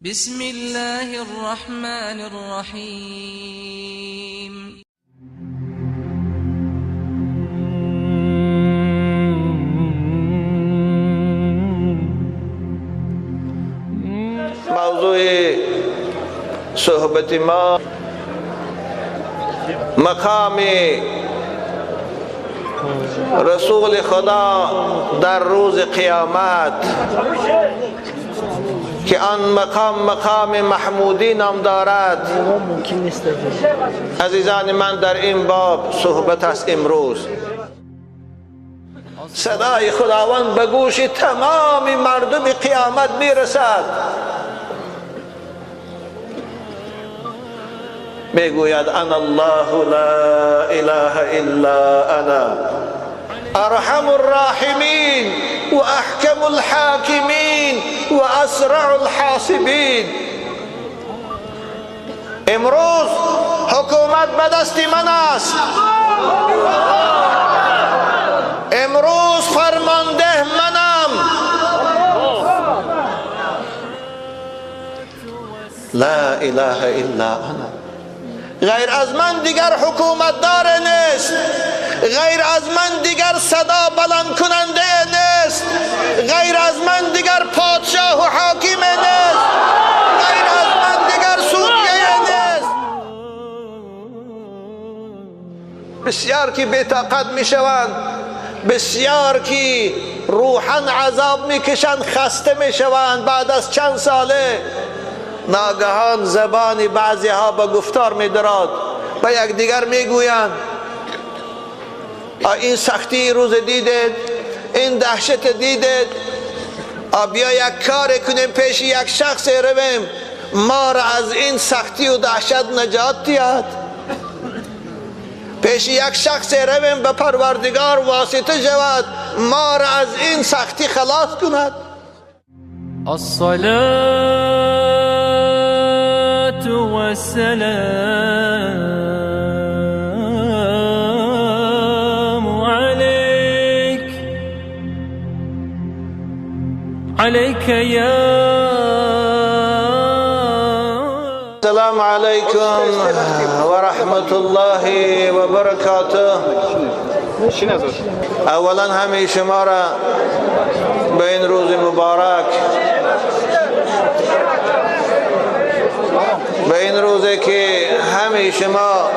بسم الله الرحمن الرحیم. موضوع صحبت ما مقام رسول خدا در روز قیامت که آن مقام مقام محمودی نام دارد. عزیزان من، در این باب صحبت است امروز. صدای خداوند به گوش تمام مردم قیامت میرسد. میگوید انا الله لا اله الا انا ارحم الراحمین و احکم الحاکمین و اسرع الحاسبین. امروز حکومت به دست من است. امروز فرمانده منم. لا اله الا انا. غیر از من دیگر حکومت دار نیست. غیر از من دیگر صدا بلند کننده نیست. غیر از من دیگر پادشاه و حاکم نیست. غیر از من دیگر سوریه نیست. بسیار که بی‌طاقت میشوند، بسیار که روحاً عذاب میکشند، خسته میشوند. بعد از چند ساله ناگهان زبان بعضی ها به گفتار میدراد، به یکدیگر میگویند این سختی روز دیدید، این دهشت دیدید، بیا یک کار کنیم، پیش یک شخص رویم ما را از این سختی و دهشت نجات دهد. پیش یک شخص رویم به پروردگار واسطه شود، ما را از این سختی خلاص کند. الصلاة والسلام عليك عليك يا السلام عليكم ورحمة الله وبركاته. اولا همه شما را به این روز مبارک، به این روزی که همه شما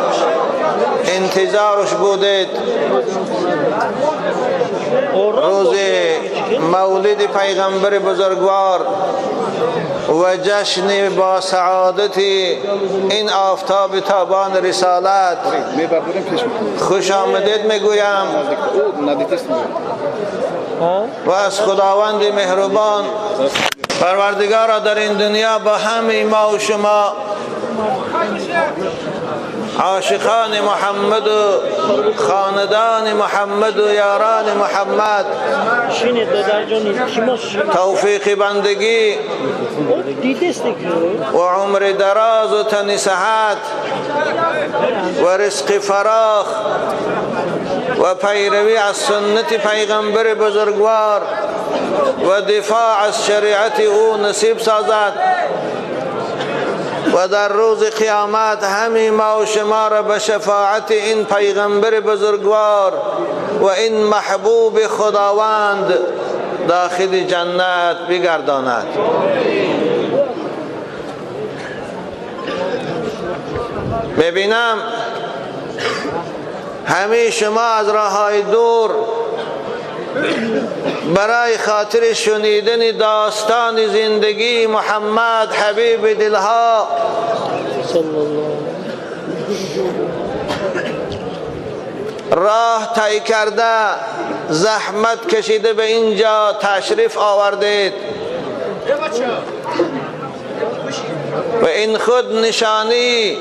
انتظارش بودید، روز مولد پیغمبر بزرگوار و جشن با سعادت این آفتاب تابان رسالت، خوش آمدید میگویم و از خداوند مهربان پروردگارا در این دنیا با همه ما و شما عاشقان محمد و خاندان محمد و یاران محمد توفیق بندگی و عمر دراز و تن صحت و رزق فراخ و پیروی از سنت پیغمبر بزرگوار و دفاع از شریعت او نصیب سازد و در روز قیامت همه ما و شما را به شفاعت این پیغمبر بزرگوار و این محبوب خداوند داخل جنت بگرداند. ببینم همه شما از راههای دور برای خاطر شنیدن داستان زندگی محمد حبیب دلها راه طی کرده، زحمت کشیده به اینجا تشریف آوردید و این خود نشانی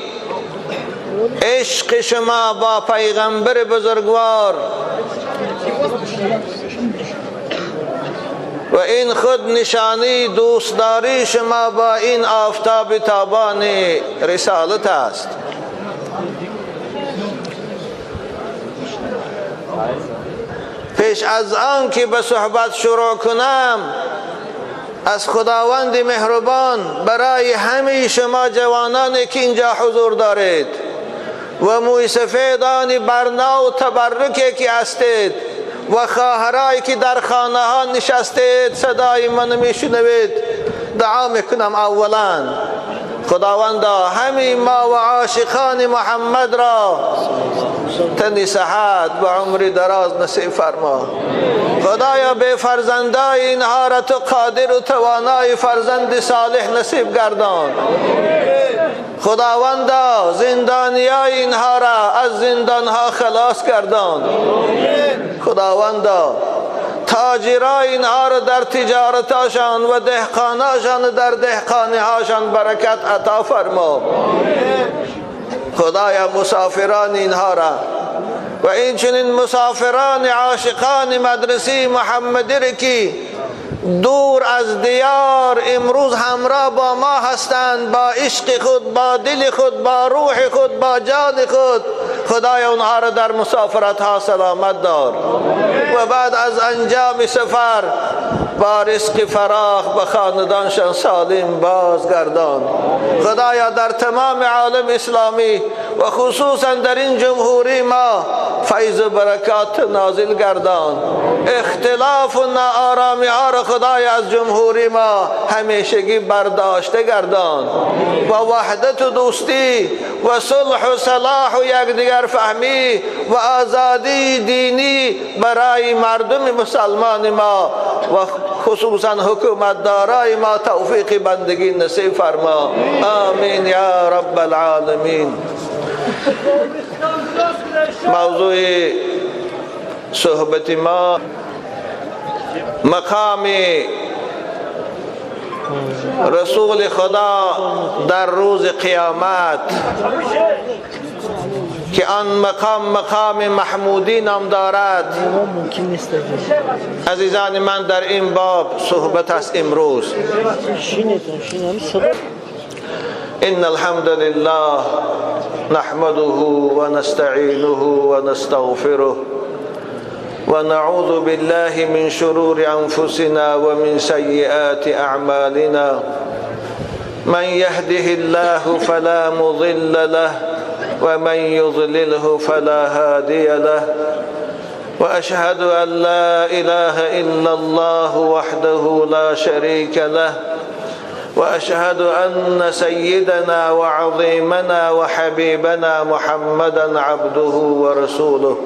عشق شما با پیغمبر بزرگوار و این خود نشانی دوستداری شما با این آفتاب تابان رسالت است. پیش از آن که به صحبت شروع کنم از خداوند مهربان برای همه شما جوانانی که اینجا حضور دارید و موی سفیدان برنا و تبرکی که هستید و خواهرایی که در خانه ها نشستید صدای من میشنوید، دعا میکنم اولا خداوندا همین ما و عاشقان محمد را تنی صحت و عمر دراز نصیب فرما. خدایا به فرزندای اینها را تو قادر و توانای فرزند صالح نصیب گردان. خداوندا زندانیای اینها را از زندانها خلاص گردان. خداوندا تاجرای اینها را در تجارتاشان و دهقاناشان در دهقانیهاشان برکت عطا فرما. خدایا مسافران اینها را و این چنین مسافران عاشقان مدرسه محمدی که دور از دیار امروز همراه با ما هستند، با عشق خود، با دل خود، با روح خود، با جان خود، خدایا اونها را در مسافرت ها سلامت دار و بعد از انجام سفر با رزق فراخ به خاندانشان سالم بازگردان. خدایا در تمام عالم اسلامی و خصوصا در این جمهوری ما فیض و برکات نازل گردان. اختلاف و ناآرامی ها را خدای از جمهوری ما همیشگی برداشته گردان و وحدت و دوستی و صلح و صلاح و یکدیگر فهمی و آزادی دینی برای مردم مسلمان ما و خصوصا حکومت دارای ما توفیق بندگی نصیب فرما. آمین یا رب العالمین. موضوع صحبت ما مقام رسول خدا در روز قیامت که آن مقام مقام محمودی نام دارد. عزیزان من در این باب صحبت است امروز. ان الحمد لله نحمده ونستعینه ونستغفره ونعوذ بالله من شرور أنفسنا ومن سيئات أعمالنا. من يهده الله فلا مضل له ومن يضلله فلا هادي له. وأشهد أن لا إله إلا الله وحده لا شريك له. وأشهد أن سيدنا وعظيمنا وحبيبنا محمدا عبده ورسوله.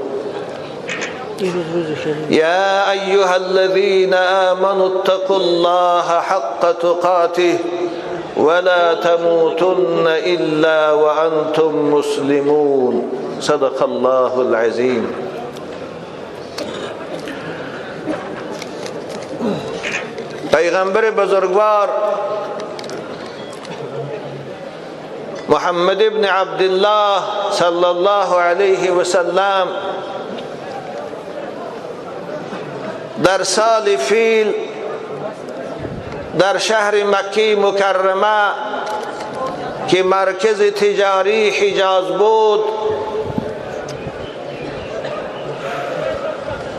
يا أيها الذين آمنوا اتقوا الله حق تقاته ولا تموتن إلا وأنتم مسلمون. صدق الله العظيم. پیغمبر بزرگوار محمد ابن عبدالله صلی الله علیه وسلم در سال فیل در شهر مکه مکرمه که مرکز تجاری حجاز بود،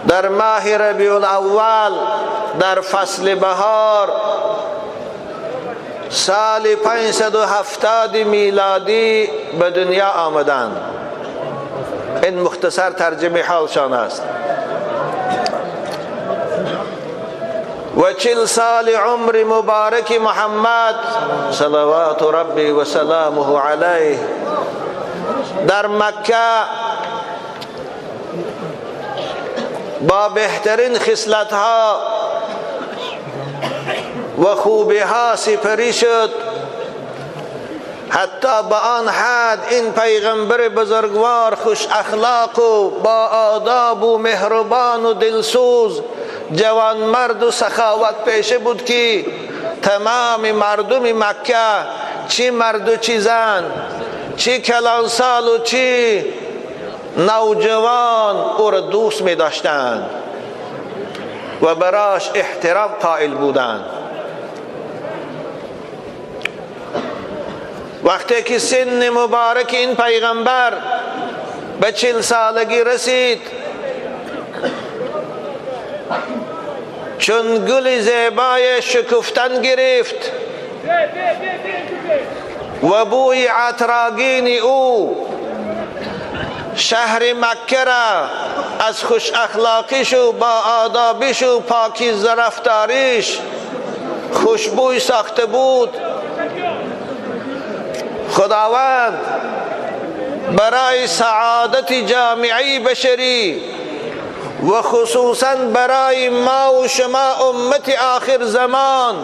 در ماه ربیع الاول در فصل بهار سال 570 میلادی به دنیا آمدند. این مختصر ترجمه حالشان است. و 40 سال عمر مبارک محمد صلوات ربی و سلامه علیه در مکه با بهترین خصلت ها و خوبی ها سپری شد، حتی به آن حد این پیغمبر بزرگوار خوش اخلاق و با آداب و مهربان و دلسوز جوانمرد و سخاوت پیشه بود که تمام مردم مکه، چی مرد و چی زن، چی کلانسال و چی نوجوان، او را دوست می داشتند و براش احترام قائل بودند. وقتی که سن مبارک این پیغمبر به 40 سالگی رسید، چون گل زیبای شکفتن گرفت و بوی عطرآگین او شهر مکه را از خوش اخلاقیش و با آدابیش و پاکیزه رفتاریش خوشبوی ساخته بود. خداوند برای سعادت جامعه بشری و خصوصا برای ما و شما امت آخر زمان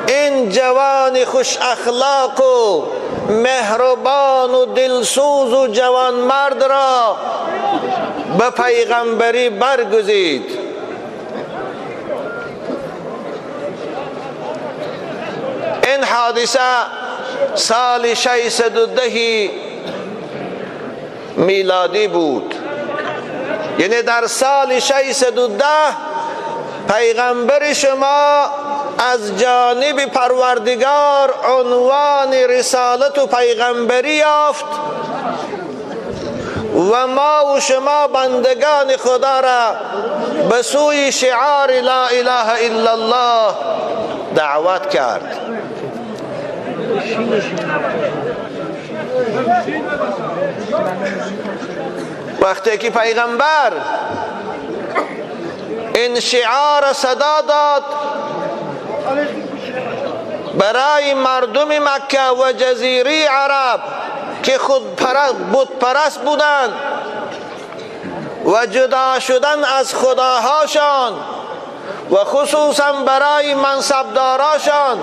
این جوان خوش اخلاق و مهربان و دلسوز و جوان مرد را به پیغمبری برگزید. این حادثه سال 610 میلادی بود، یعنی در سال 610 پیغمبر شما از جانب پروردگار عنوان رسالت و پیغمبری یافت و ما و شما بندگان خدا را به سوی شعار لا اله الا الله دعوت کرد. وقتی که پیغمبر این شعار صدا داد برای مردم مکه و جزیره عرب که خود بت پرست بودند و جدا شدن از خداهاشان و خصوصا برای منصبداراشان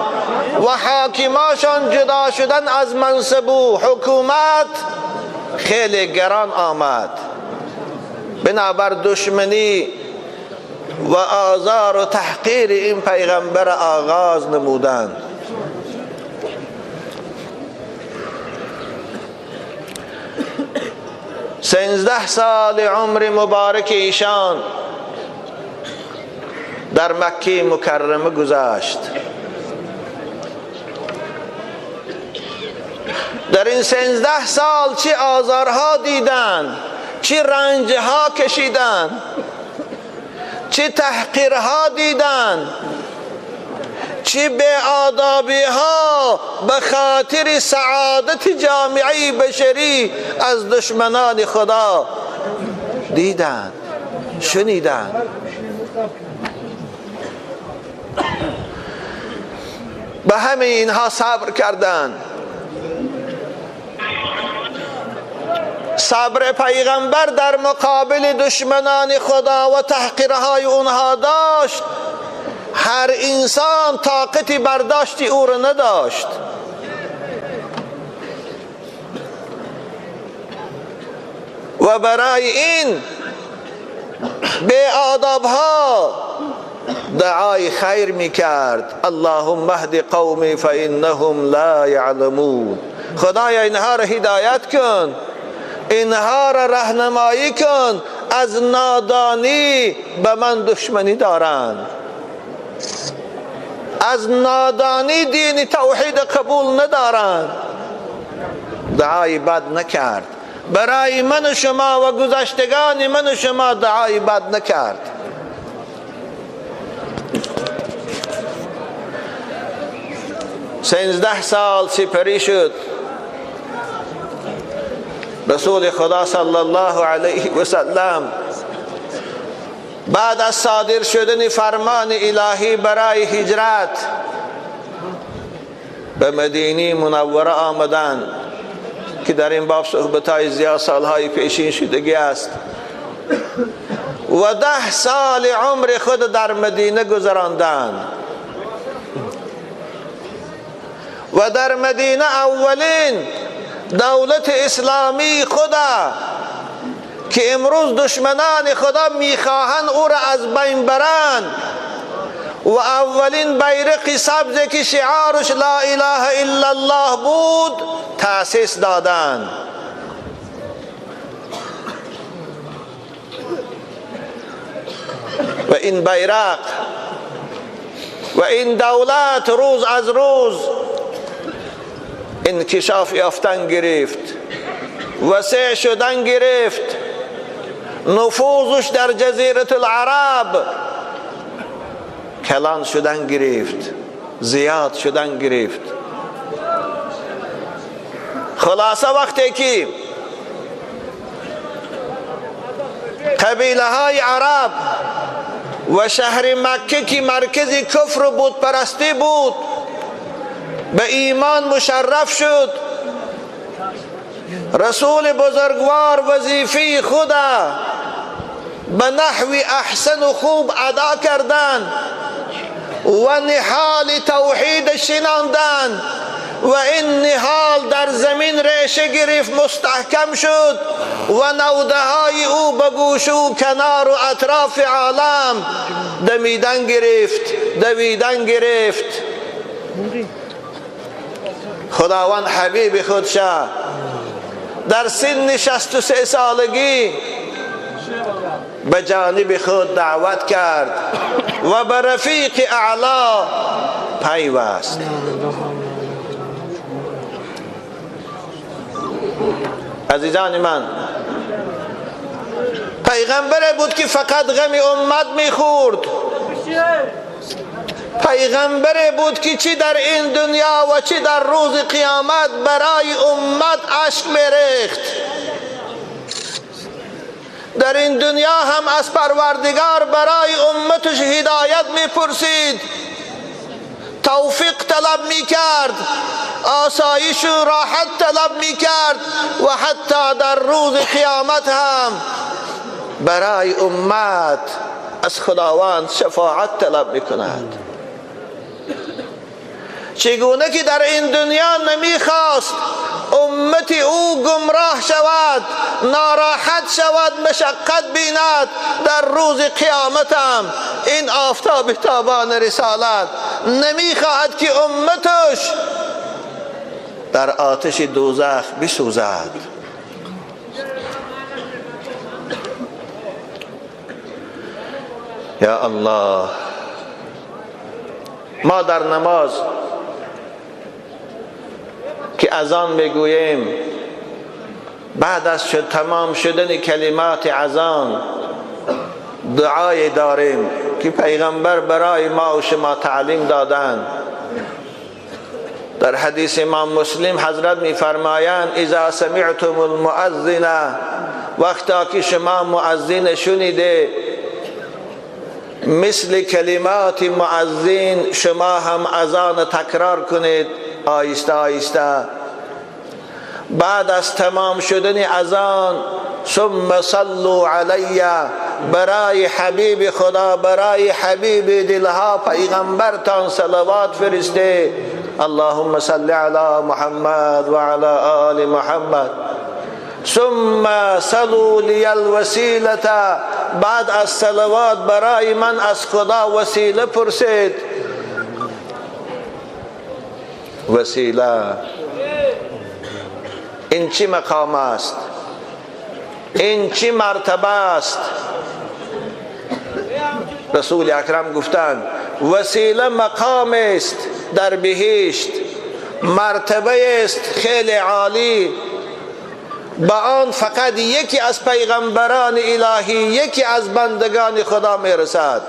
و حاکماشان جدا شدن از منصب و حکومت خیلی گران آمد. بنابر دشمنی و آزار و تحقیر این پیغمبر آغاز نمودند. 13 سال عمر مبارک ایشان در مکه مکرمه گذشت. در این 13 سال چه آزارها دیدند، چه رنجها کشیدند، چه تحقیرها دیدند، چه بی‌آدابی‌ها به خاطر سعادت جامعه بشری از دشمنان خدا دیدند، شنیدند. به همه اینها صبر کردند. صبر پیغمبر در مقابل دشمنان خدا و تحقیرهای اونها داشت. هر انسان طاقت برداشت او را نداشت. و برای این بی‌آداب‌ها دعای خیر میکرد. اللهم اهد قومی فانهم لا یعلمون. خدایا اینها را هدایت کن، اینها را راهنمایی کن، از نادانی به من دشمنی دارند، از نادانی دین توحید قبول ندارند. دعای بد نکرد برای من و شما و گذشتگان من و شما، دعای بد نکرد. 13 سال سپری شد. رسول خدا صلی الله علیه و سلم بعد از صادر شدن فرمان الهی برای هجرت به مدینه منوره آمدند که در این باب صحبت‌های زیاد سالهای پیشین شدگی است و 10 سال عمر خود در مدینه گذراندند و در مدینه اولین دولت اسلامی خدا که امروز دشمنان خدا میخواهند او را از بین برند و اولین بیرق سبز که شعارش لا اله الا الله بود تأسیس دادند. و این بیرق و این دولت روز از روز انکشاف یافتن گرفت، وسیع شدن گرفت، نفوذش در جزیره العرب کلان شدن گرفت، زیاد شدن گرفت. خلاصه وقتی که قبیله های عرب و شهر مکه که مرکز کفر و بت پرستی بود به ایمان مشرف شد، رسول بزرگوار وظیفه خود به نحو احسن و خوب ادا کردن و نهال توحید شناندن و این نهال در زمین ریشه گرفت، مستحکم شد و نوده های او به گوش و کنار و اطراف عالم دمیدن گرفت، دویدن گرفت. خداوند حبیب خودش در سن 63 سالگی به جانب خود دعوت کرد و به رفیق اعلی پیوست. عزیزان من، پیغمبر بود که فقط غم امت میخورد، پیغمبر بود که چی در این دنیا و چی در روز قیامت برای امت اشک میریخت. در این دنیا هم از پروردگار برای امتش هدایت میپرسید، توفیق طلب میکرد، آسایش و راحت طلب میکرد و حتی در روز قیامت هم برای امت از خداوند شفاعت طلب میکند. چگونه که در این دنیا نمیخواست امت او گمراه شود، ناراحت شود، مشقت بیند، در روز قیامت هم این آفتاب تابان رسالت نمیخواهد که امتش در آتش دوزخ بسوزد. یا الله، ما در نماز که اذان میگوییم، بعد از تمام شدن کلمات اذان دعای داریم که پیغمبر برای ما و شما تعلیم دادن. در حدیث امام مسلم حضرت میفرمایند اذا سمعتم المؤذن، وقتا که شما مؤذن شنیده مثل کلمات مؤذن شما هم اذان تکرار کنید آیسته آیسته. بعد از تمام شدن اذان ثم صلوا علی، برای حبیب خدا، برای حبیب دلها پیغمبرتان صلوات فرسته. اللهم صل علی محمد و علی آل محمد. ثم صلوا لی الوسیله، بعد از صلوات برای من از خدا وسیله پرسید. وسیله این چی مقام است؟ این چی مرتبه است؟ رسول اکرم گفتند وسیله مقام است در بهشت، مرتبه است خیلی عالی، با آن فقط یکی از پیغمبران الهی، یکی از بندگان خدا میرسد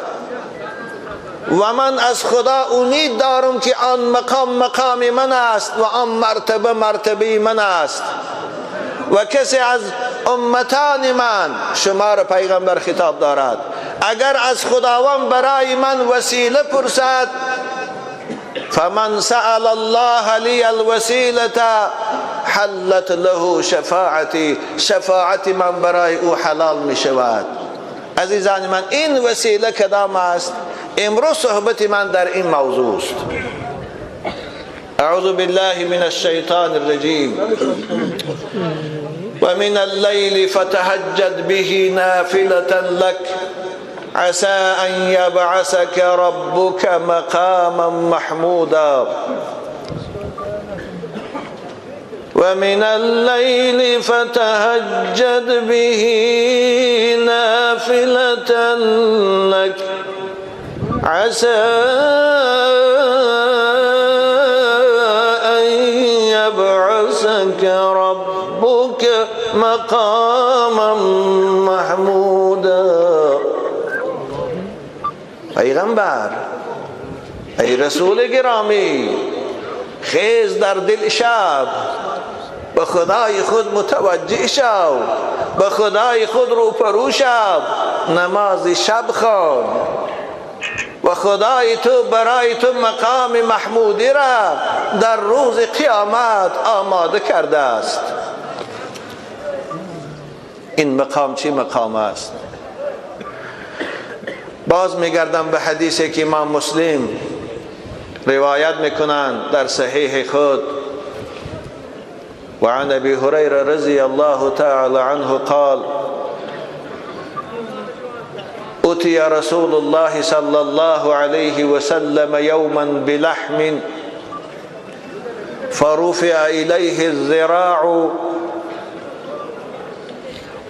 و من از خدا امید دارم که آن مقام مقام من است و آن مرتبه مرتبه من است و کسی از امتان من، شما را پیغمبر خطاب دارد، اگر از خداوند برای من وسیله پرسد، فمن سأل الله لی الوسیله حلت له شفاعتی، شفاعت من برای او حلال می شود. عزیزان من، این وسیله کدام است؟ امروز صحبت من در این موضوع است. اعوذ بالله من الشیطان الرجیم. ومن اللیل فتهجد به نافلة لك عسى أن يبعثك ربك مقاما محمودا. ومن الليل فتهجد به نافلة لك عسى أن يبعثك ربك مقاما محمودا. پیغمبر، ای رسول گرامی، خیز در دل شب، به خدای خود متوجه شو، به خدای خود روپرو شو، نماز شب خوان و خدای تو برای تو مقام محمودی را در روز قیامت آماده کرده است. این مقام چی مقام است؟ باز میگردم به حدیثی که امام مسلم روایت میکنند در صحیح خود. و عن ابی هریره رضی الله تعالی عنه قال: أتي رسول الله صلى الله عليه وسلم يوما بلحم فرفع إليه الذراع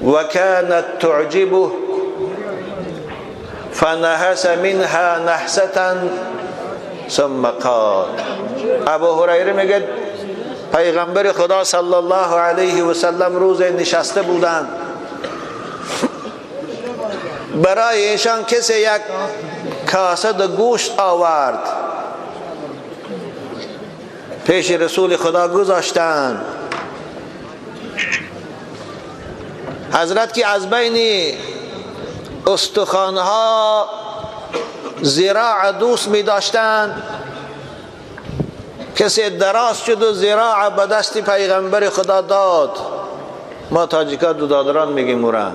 وكانت تعجبه فنهس منها نحسة ثم قال. ابو هریره میگه پیغمبر خدا صلی الله علیه و سلم روز نشسته بودند، برای ایشان کسی یک کاسه گوشت آورد، پیش رسول خدا گذاشتند. حضرت که از بین استخوانها زراع دوست می داشتند، کسی دراز شد و زراع به دست پیغمبر خدا داد. ما تاجیکا دو دادران میگیم اورا.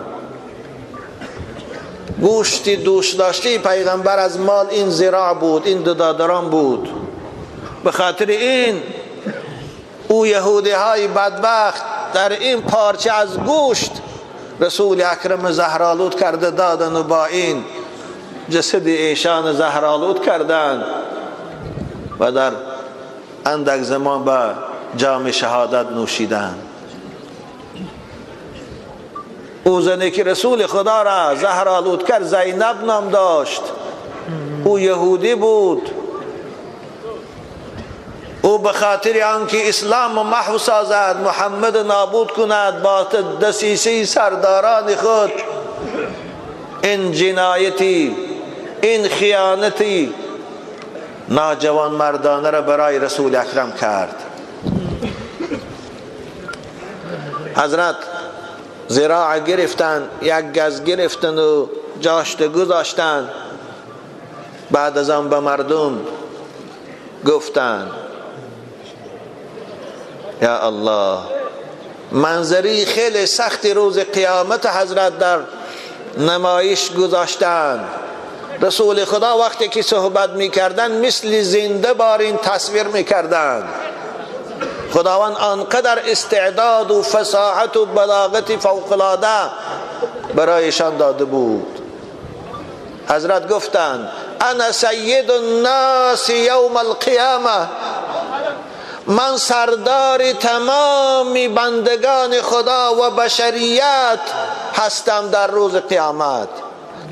گوشت دوست داشته پیغمبر از مال این زراع بود، این دو دادران بود. به خاطر این او یهودی های بدبخت در این پارچه از گوشت رسول اکرم زهرآلود کرده دادن و با این جسد ایشان زهرآلود کردند و در اندک زمان به جام شهادت نوشیدند. او زنی که رسول خدا را زهرآلود کرد زینب نام داشت، او یهودی بود. او به خاطر آنکه اسلام محو سازد، محمد نابود کند، با دسیسه سرداران خود این جنایتی، این خیانتی ناجوان مردانه را برای رسول اکرم کرد. حضرت زراع گرفتن، یک گز گرفتن و جاشت گذاشتن. بعد از آن به مردم گفتن یا الله، منظری خیلی سخت روز قیامت حضرت در نمایش گذاشتن. رسول خدا وقتی که صحبت میکردن مثل زنده بارین تصویر میکردن. خداوند آنقدر استعداد و فصاحت و بلاغت فوق العاده برایشان داده بود. حضرت گفتند انا سید الناس یوم القیامه، من سردار تمام بندگان خدا و بشریت هستم در روز قیامت.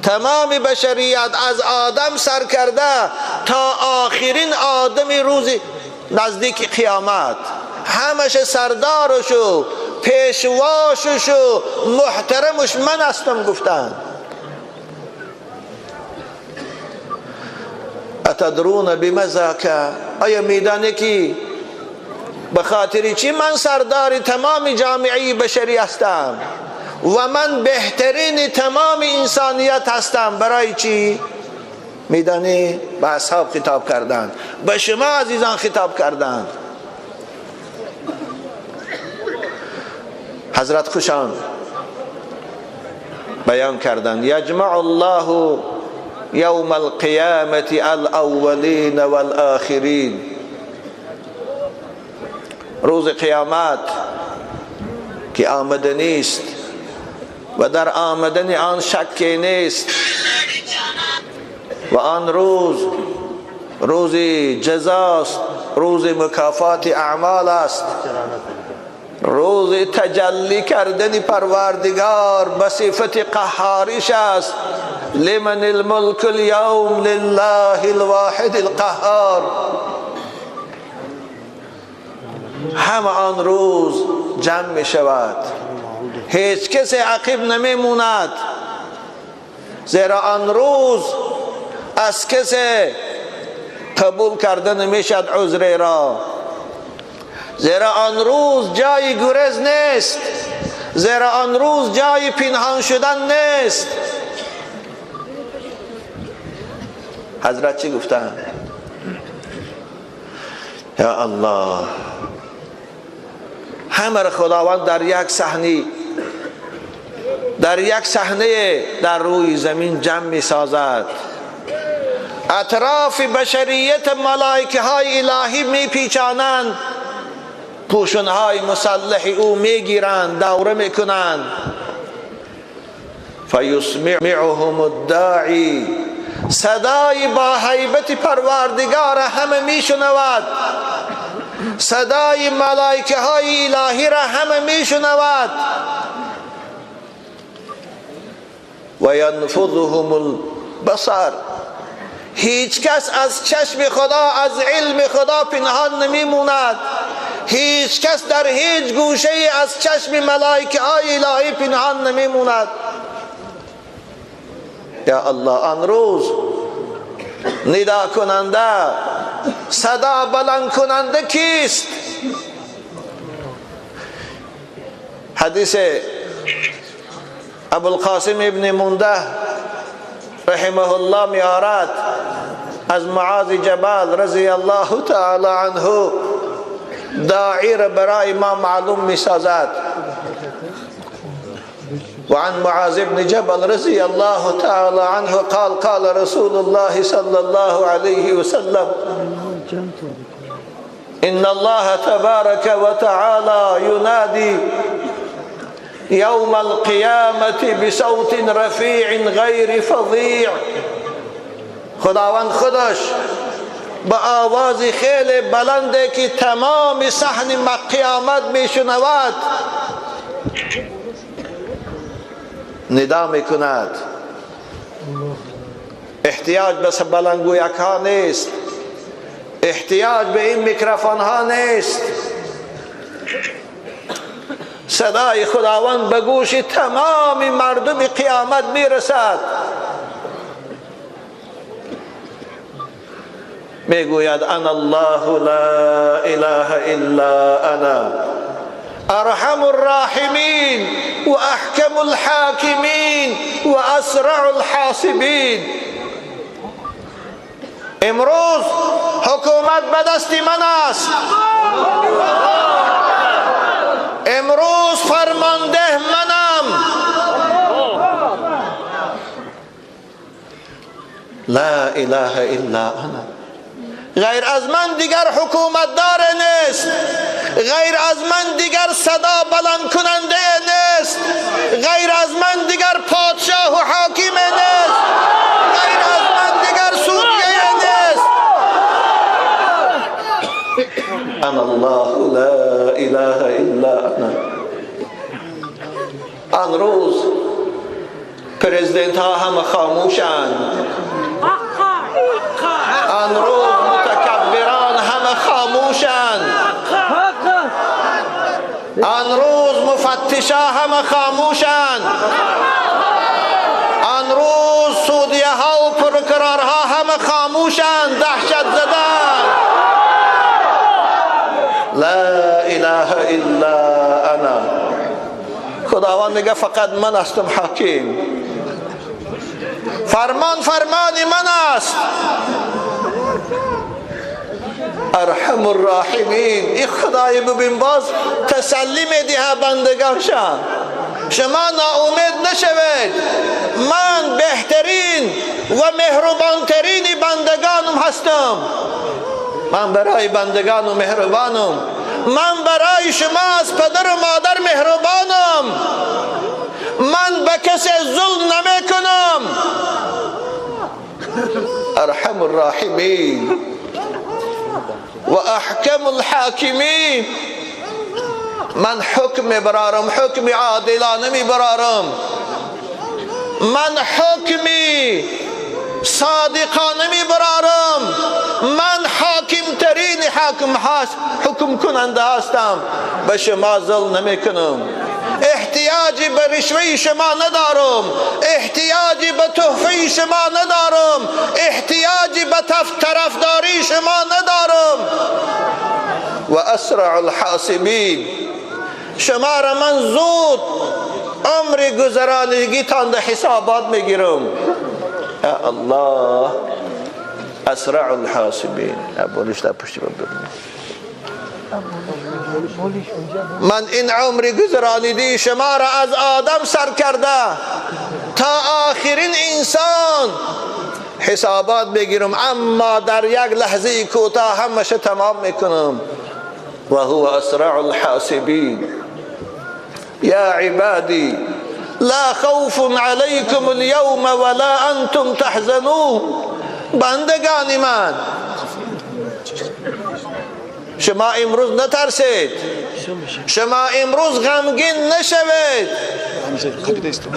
تمام بشریت از آدم سر کرده تا آخرین آدم روز نزدیک قیامت، همش سردارش و پیشواشش و محترمش من هستم. گفتن اتدرون بما ذاک، آیا میدانی که به خاطر چی من سردار تمام جامعه بشری هستم و من بهترین تمام انسانیت هستم؟ برای چی؟ میدانی؟ به اصحاب خطاب کردند، به شما عزیزان خطاب کردند. حضرت خوشان بیان کردند یجمع الله یوم القیامة الاولین والآخرین. روز قیامت که آمده نیست و در آمدن آن شکی نیست و آن روز روز جزاست، روز مکافات اعمال است، روز تجلی کردن پروردگار به صفت قهاریش است. لمن الملک اليوم لله الواحد القهار. همه آن روز جمع می شود، هیچ کسی عقب نمی موند، زیرا آن روز از کسی قبول کرده نمیشد عذر را، زیرا آن روز جای گریز نیست، زیرا آن روز جای پنهان شدن نیست. حضرت چی گفتن؟ یا الله، همه خداوند در یک صحنه، در یک صحنه در روی زمین جمع می سازد. اطراف بشریت ملائکه های الهی می پیچانند، پوشن های مسلح او می گیرند، دوره می کنند. فیسمعهم الداعی، صدای با هیبت پروردگار همه می شنود، صدای ملائکه های الهی را همه می شنود. و ینفذهم البصر، هیچ کس از چشم خدا، از علم خدا پنهان نمیموند. هیچ کس در هیچ گوشه از چشم ملائکه های الهی پنهان نمیموند. یا الله، آن روز ندا کننده، صدا بلند کننده کیست؟ حدیث ابوالقاسم ابن منده رحمه الله میارد از معاذ جبل رضی الله تعالی عنه، داعی را برای ما معلوم میسازد. وعن معاذ بن جبل رضي الله تعالى عنه قال قال رسول الله صلى الله عليه وسلم إن الله تبارك وتعالى ينادي يوم القيامة بصوت رفيع غير فظيع. خداوند خودش با آواز خیلی بلنده که تمام صحن قیامت میشنود ندا میکند. احتیاج به بلندگویک ها نیست، احتیاج به این میکروفون ها نیست. صدای خداوند به گوش تمام مردم قیامت میرسد. میگوید انا الله لا اله الا انا ارحم الراحمین و احکم الحاکمین و اسرع الحاسبین. امروز حکومت به دست من است، امروز فرمانده منم. لا اله الا انا، غیر از من دیگر حکومت دار نیست، غیر از من دیگر صدا بلند کننده نیست، غیر از من دیگر پادشاه و حاکم نیست، غیر از من دیگر سوریه نیست. انا الله لا اله الا انا. آن روز پرزیدنت ها همه خاموشند، آن روز متکبران همه خاموشند، آن روز مفتشا همه خاموشند، آن روز سودیه ها و پروکرارها همه خاموشند، دهشت زدن. لا اله الا انا. خداوند میگه فقط من هستم حاکم، فرمان فرمان من است. ارحم الراحمین. این خدای ببین باز تسلی میده بندگانشان، شما ناامید نشوید، من بهترین و مهربانترین بندگانم هستم، من برای بندگانم مهربانم، من برای شما از پدر و مادر مهربانم، من به کسی ظلم نمی کنم. ارحم الراحمین و احکم الحاکمین. من حکم برارم، حکم عادلانه می برارم، من حکمی صادقانه می برارم، من حاکم ترین حاکم هست، حکم کننده هستم، به شما ظلم نمی کنم. احتیاج احتیاجی به رشوه شما ندارم، احتیاجی به تحفه شما ندارم، احتیاجی به طرفداری شما ندارم. و اسرع الحاسبین، شما را من زود عمر گذرانگیتان در حسابات میگیرم. یا الله، اسرع الحاسبین. من این عمر گذرانیدی شما را از آدم سر کرده تا آخرین انسان حسابات بگیرم، اما در یک لحظه کوتاه همشه تمام میکنم. و هو اسرع الحاسبین. یا عبادی لا خوف علیکم اليوم ولا انتم تحزنون. بندگان من، شما امروز نترسید، شما امروز غمگین نشوید.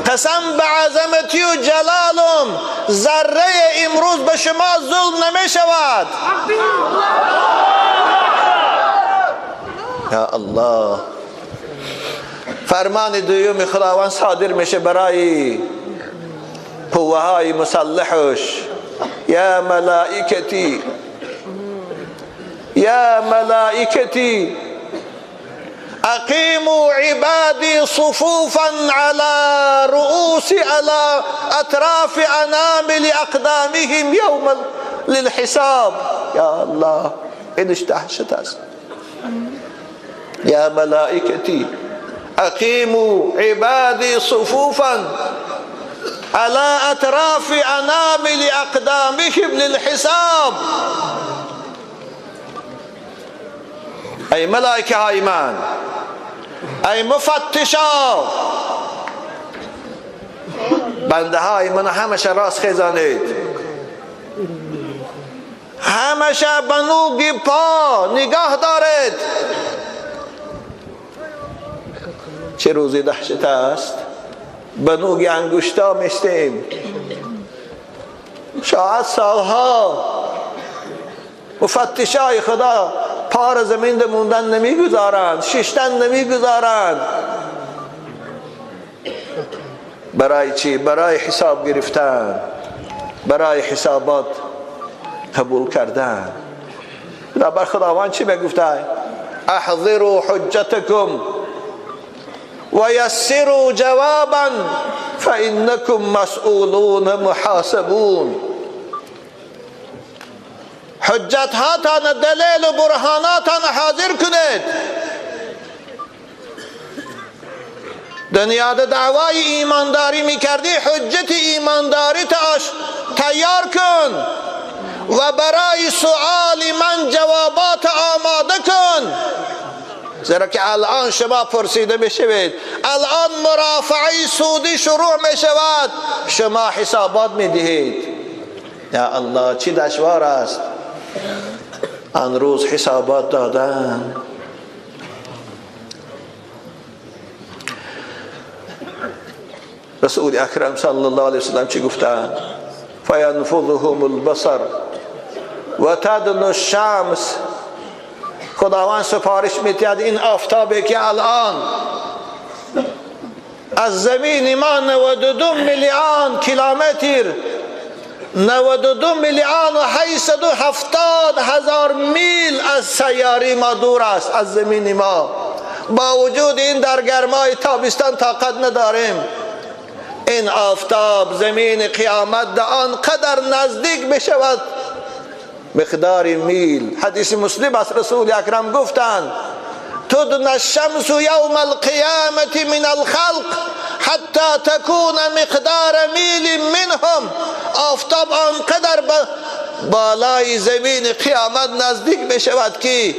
قسم به عظمتی و جلالم، ذره امروز به شما ظلم نمی شود. یا الله، فرمان دوم خداوند صادر میشه برای قوه های مسلحش. یا ملائکتی، یا ملائکتی اقیموا عبادی صفوفا على رؤوس على اطراف انامل اقدامهم یوم للحساب. یا الله، اینش دهشت است. یا ملائکتی اقیموا عبادی صفوفا على اطراف انامل اقدامهم للحساب. ای ملائکه های من، ای مفتشا، بنده های من همشه راست خیزانید، همشه به نوگ پا نگاه دارید. چه روزی دهشت است، به نوگ انگشتا میستیم. شاید سالها مفتشای خدا پار زمین موندن نمیگذارند، ششتن نمیگذارند. برای چی؟ برای حساب گرفتن، برای حسابات قبول کردن. بر خداوند چی میگفته؟ احضروا حجتکم و یسروا جوابا فانکم مسئولون محاسبون. حجت هاتان، دلیل و برهاناتان حاضر کنید. دنیا دعوای ایمانداری میکردی، حجت ایمانداری تاش تیار کن و برای سؤال من جوابات آماده کن، زیرا که الان شما پرسیده میشوید، الان مرافعه سودی شروع میشود، شما حسابات میدهید. یا الله، چی دشوار است آن روز حسابات دادن. رسول اکرم صلی الله علیه وسلم چی گفتند؟ فینفضهم البصر و تدن الشمس. خداوند سفارش می‌دهد این آفتابی که الان از زمین ما 92 میلیون کیلومتر، 92 میلیون و 870 هزار میل از سیاره ما دور است، از زمین ما. با وجود این در گرمای تابستان طاقت نداریم. این آفتاب زمین قیامت در آن قدر نزدیک بشود مقدار میل. حدیث مسلم است، رسول اکرم گفتند تدن الشمس یوم القیامة من الخلق حتی تکون مقدار میل منهم. آفتاب آنقدر بالای زمین قیامت نزدیک بشود که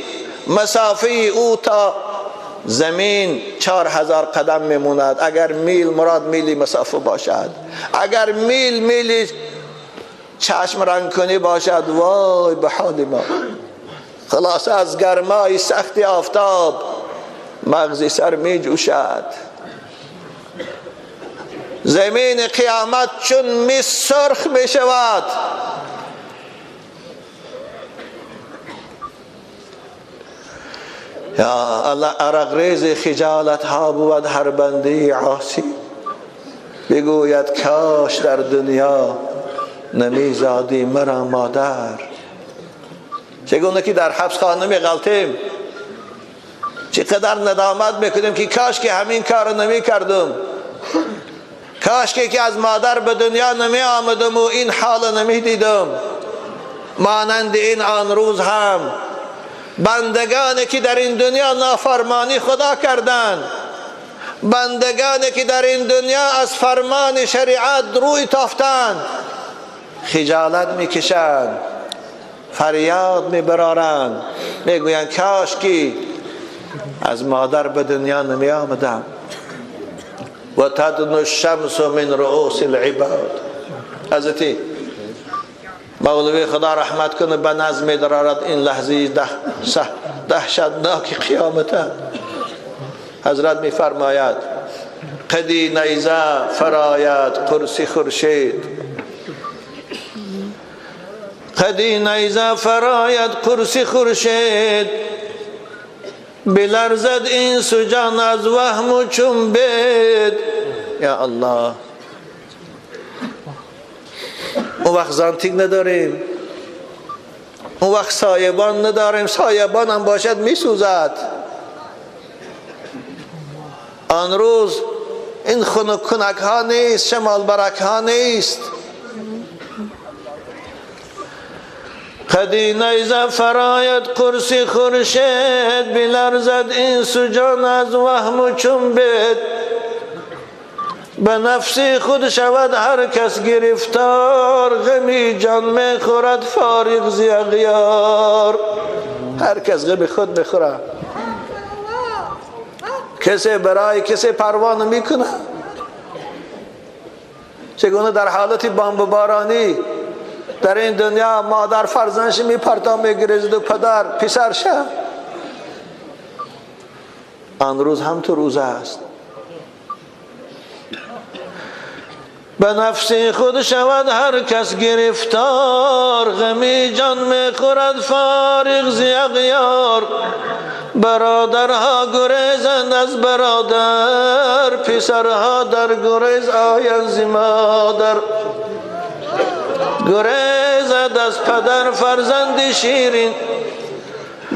مسافه او تا زمین 4000 قدم میموند. اگر میل مراد میلی مسافه باشد، اگر میل میلی چشم رنگ کنی باشد، وای به حال ما. خلاص از گرمای سخت آفتاب مغزی سر می جوشد. زمین قیامت چون می سرخ می شود. یا الله، عرق ریز خجالت ها بود هر بنده عاصی، بگوید کاش در دنیا نمیزادی مرا مادر. چگونه که در حبس خانه میغلطیم، چقدر ندامت میکنیم که کاش که همین کار نمی کردم، کاش که از مادر به دنیا نمی آمدم و این حال نمی دیدم. مانند این آن روز هم بندگانی که در این دنیا نافرمانی خدا کردند، بندگانی که در این دنیا از فرمان شریعت روی تافتند، خجالت میکشند، فریاد میبرارند، میگویند کاش که از مادر به دنیا نمی آمدم. و تدنو الشمس من رؤوس العباد. حضرت مولوی خدا رحمت کنه به نظم می‌دارد این لحظه دهشتناک قیامت. حضرت می‌فرماید قدی نیزه فراید قرص خورشید، قدی نیزه فراید قرص خورشید، بلرزد این سجان از وهم و چون بید. یا الله، اون وقت زانتیک نداریم، اون وقت سایبان نداریم، سایبان هم باشد میسوزد. آن روز این خنک کنک ها نیست، شمال برک ها نیست. قدی نیزه فراید قرص خورشید، بلرزد این سجان از وهم و چون بید. به نفس خود شود هر کس گرفتار، غمی جان میخورد فارغ ز اغیار. هر کس غم خود میخورد، کسی برای کسی پروا نمیکنه. چگونه در حالت بمب بارانی در این دنیا مادر فرزندش میپرتا میگریزد و پدر پسرش، آن روز هم تو روز است. به نفس خود شود هر کس گرفتار، غمی جان میخورد فارغ ز اغیار. برادرها گریزند از برادر، پسرها در گریز آیند ز مادر. گریزد از پدر فرزند شیرین،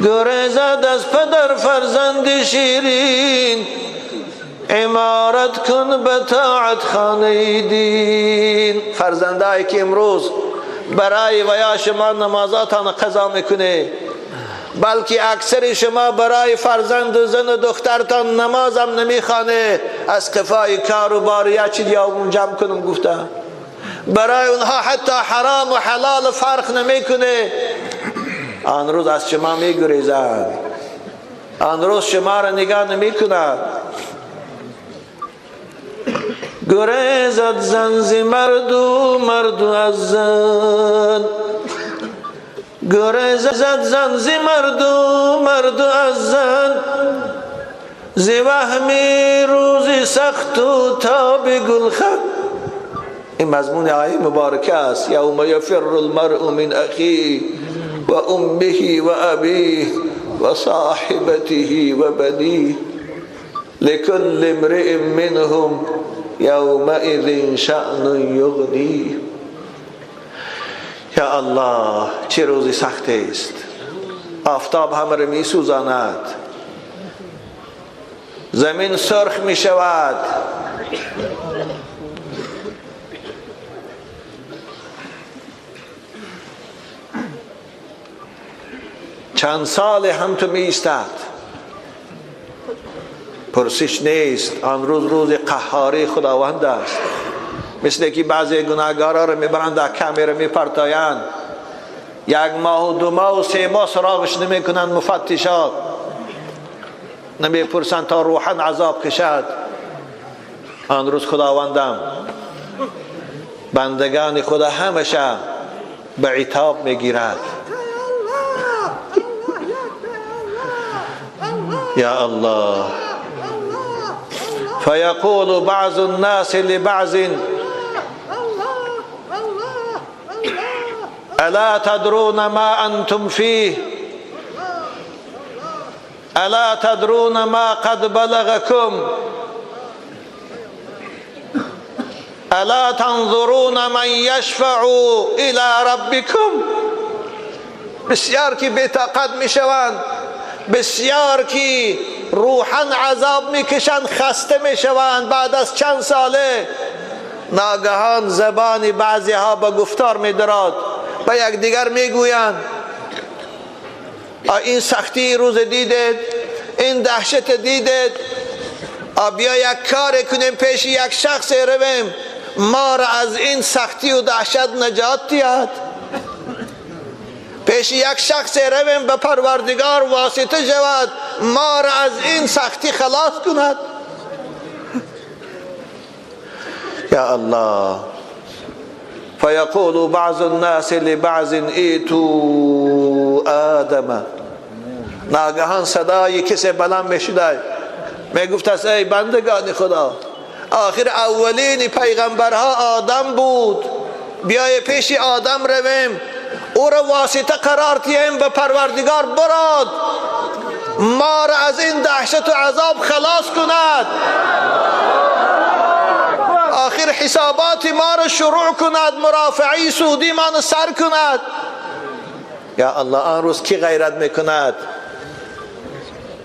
گریزد از پدر فرزند شیرین، عمارت کن به طاعت خانه دین. فرزندایی که امروز برای ویا شما نمازاتان قضا میکنه، بلکه اکثر شما برای فرزند و زن و دخترتان نمازم نمیخوانه، از قفای کار و بار یا چی دیابون جمع کنم گفته، برای اونها حتی حرام و حلال فرق نمیکنه. آن روز از شما میگریزند، آن روز شما را نگاه نمیکنند. گریزد زن ز مرد و مرد از زن، گریزد زن ز مرد و مرد از زن، ز وهمی روز سخت و تاب گلخن. این مضمون آیه مبارکه است. یوم یفر المرء من اخیه و امه و ابیه و صاحبته و بنیه لکل امرئ منهم یومئذ شأن یغنیه. یا الله، چه روزی سخت است. آفتاب همه را می سوزاند، زمین سرخ می شود، چند سال هم تو می ایستد، پرسش نیست. آن روز روز قهاری خداوند است. مثل که بعضی گناهگارا رو میبرند در کامره میپرتایند، یک ماه و دو ماه و سه ماه سراغش نمیکنند، مفتشات نمیپرسند تا روحا عذاب کشد. آن روز خداوندم بندگان خدا همیشه به عتاب میگیرد. یا الله، فیقول بعض الناس لبعض الا تدرون ما انتم فیه، الا تدرون ما قد بلغكم الا تنظرون من یشفع الى ربکم. بسیار که بی‌طاقت میشوند، بسیار که روحا عذاب میکشند، خسته میشوند. بعد از چند ساله ناگهان زبان بعضی ها به گفتار میدراد، به یکدیگر میگویند این سختی روز دیدید، این دهشت دیدید، بیا یک کار کنیم، پیش یک شخص رویم ما را از این سختی و دهشت نجات دهد. پیش یک شخص رویم به پروردگار واسطه شود، ما را از این سختی خلاص کند. یا الله. فیقول بعض الناس لبعض ایتوا آدم. ناگهان صدای کسی بلند میشد، میگفت است ای بندگان خدا، آخر اولین پیغمبرها آدم بود، بیای پیش آدم رویم، او را واسطه قرار دهیم به پروردگار براد، ما را از این دهشت و عذاب خلاص کند، آخر حسابات ما را شروع کند، مرافعی سودی ما را سر کند. یا الله، آن روز کی غیرت میکند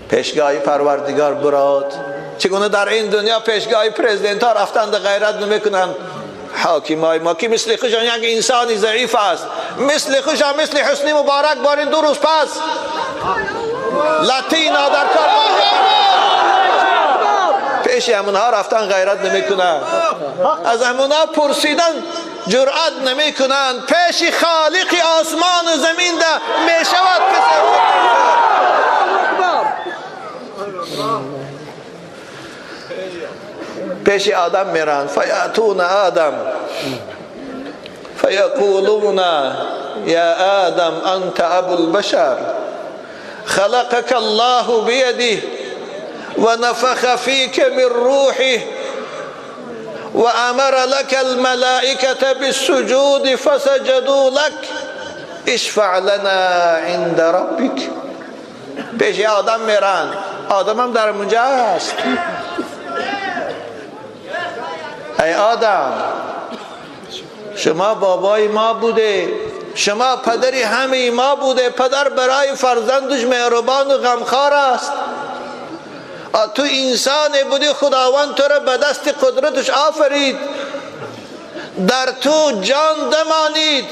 پیشگاه پروردگار براد؟ چگونه در این دنیا پیشگاه پرزیدنت ها رفتند غیرت نمیکنند؟ حاکمای ما که مثل خوشان یک انسان ضعیف است، مثل خوشان مثل حسنی مبارک بارین 2 روز پس لاتینا در کار پیش همونها رفتن غیرت نمیکنند، از همونها پرسیدن جرأت نمیکنند. پیش خالق آسمان و زمین ده میشود کسی پیش آدم میرن. فیأتون آدم فیقولون یا آدم انت ابو البشر خلقك الله بيده ونفخ فيك من روحه وأمر لك الملائكة بالسجود فسجدوا لك اشفع لنا عند ربك. پیش آدم میرن، آدم هم در اونجا است. ای آدم، شما بابای ما بوده، شما پدری همه ما بوده، پدر برای فرزندش مهربان و غمخوار است. تو انسان بودی، خداوند تو را به دست قدرتش آفرید، در تو جان دمانید،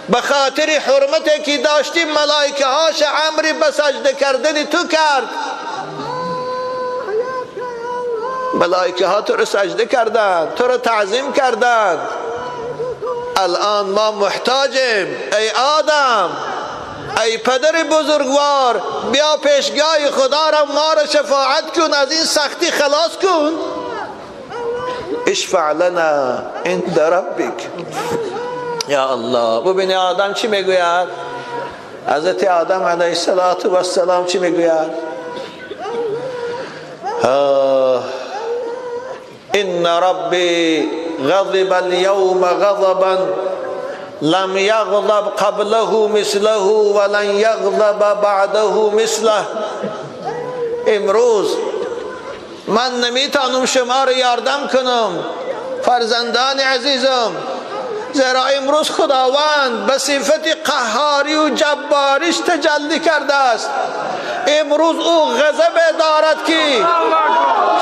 به خاطر حرمتی که داشتی ملائکه هاش امری به سجده کردن تو کرد. ملائکه ها تو را سجده کردند، تو را تعظیم کردند. الان ما محتاجیم ای آدم، ای پدر بزرگوار، بیا پیشگاه خدا را ما را شفاعت کن، از این سختی خلاص کن. اشفع لنا عند ربک. یا الله، ببین آدم چی میگوید؟ حضرت آدم علیه السلام چی میگوید؟ ان ربی غضب اليوم غضبا لم یغضب قبله مثله ولن یغضب بعده مثله. امروز من نمیتونم شما را یاردم کنم فرزندان عزیزم، زیرا امروز خداوند به صفت قهاری و جباریش تجلی کرده است. امروز او غضب دارد که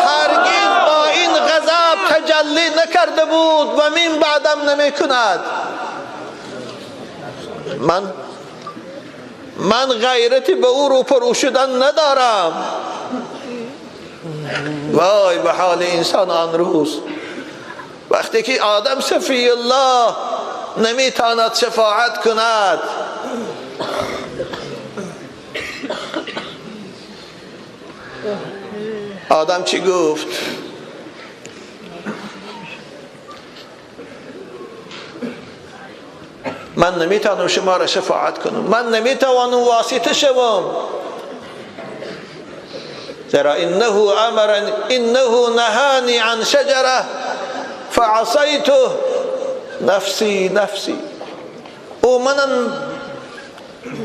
هرگز با این غضب تجلی نکرده بود و من بعدم نمی کند. من غیرتی به او روپرو شدن ندارم. وای به حال انسان آن روز، وقتی که آدم صفی الله نمیتواند شفاعت کند. آدم چی گفت؟ من نمیتوانم شما را شفاعت کنم، من نمیتوانم واسطه شوم، زیرا انه امرنی انه نهانی عن شجره فعصیته نفسی نفسی. او منم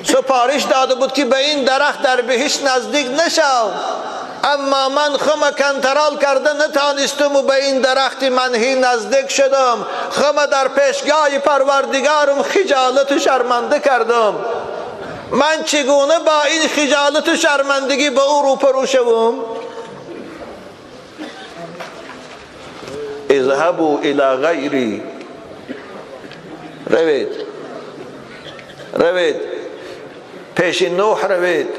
سپارش داده بود که به این درخت در بهشت نزدیک نشو، اما من خم کنترل کرده نتانستم و به این درخت منهی نزدیک شدم، خم در پیشگاه پروردگارم خجالت و شرمنده کردم. من چگونه با این خجالت و شرمندگی به او روپرو شوم؟ اذهبوا الى غیری، روید روید پیش نوح روید،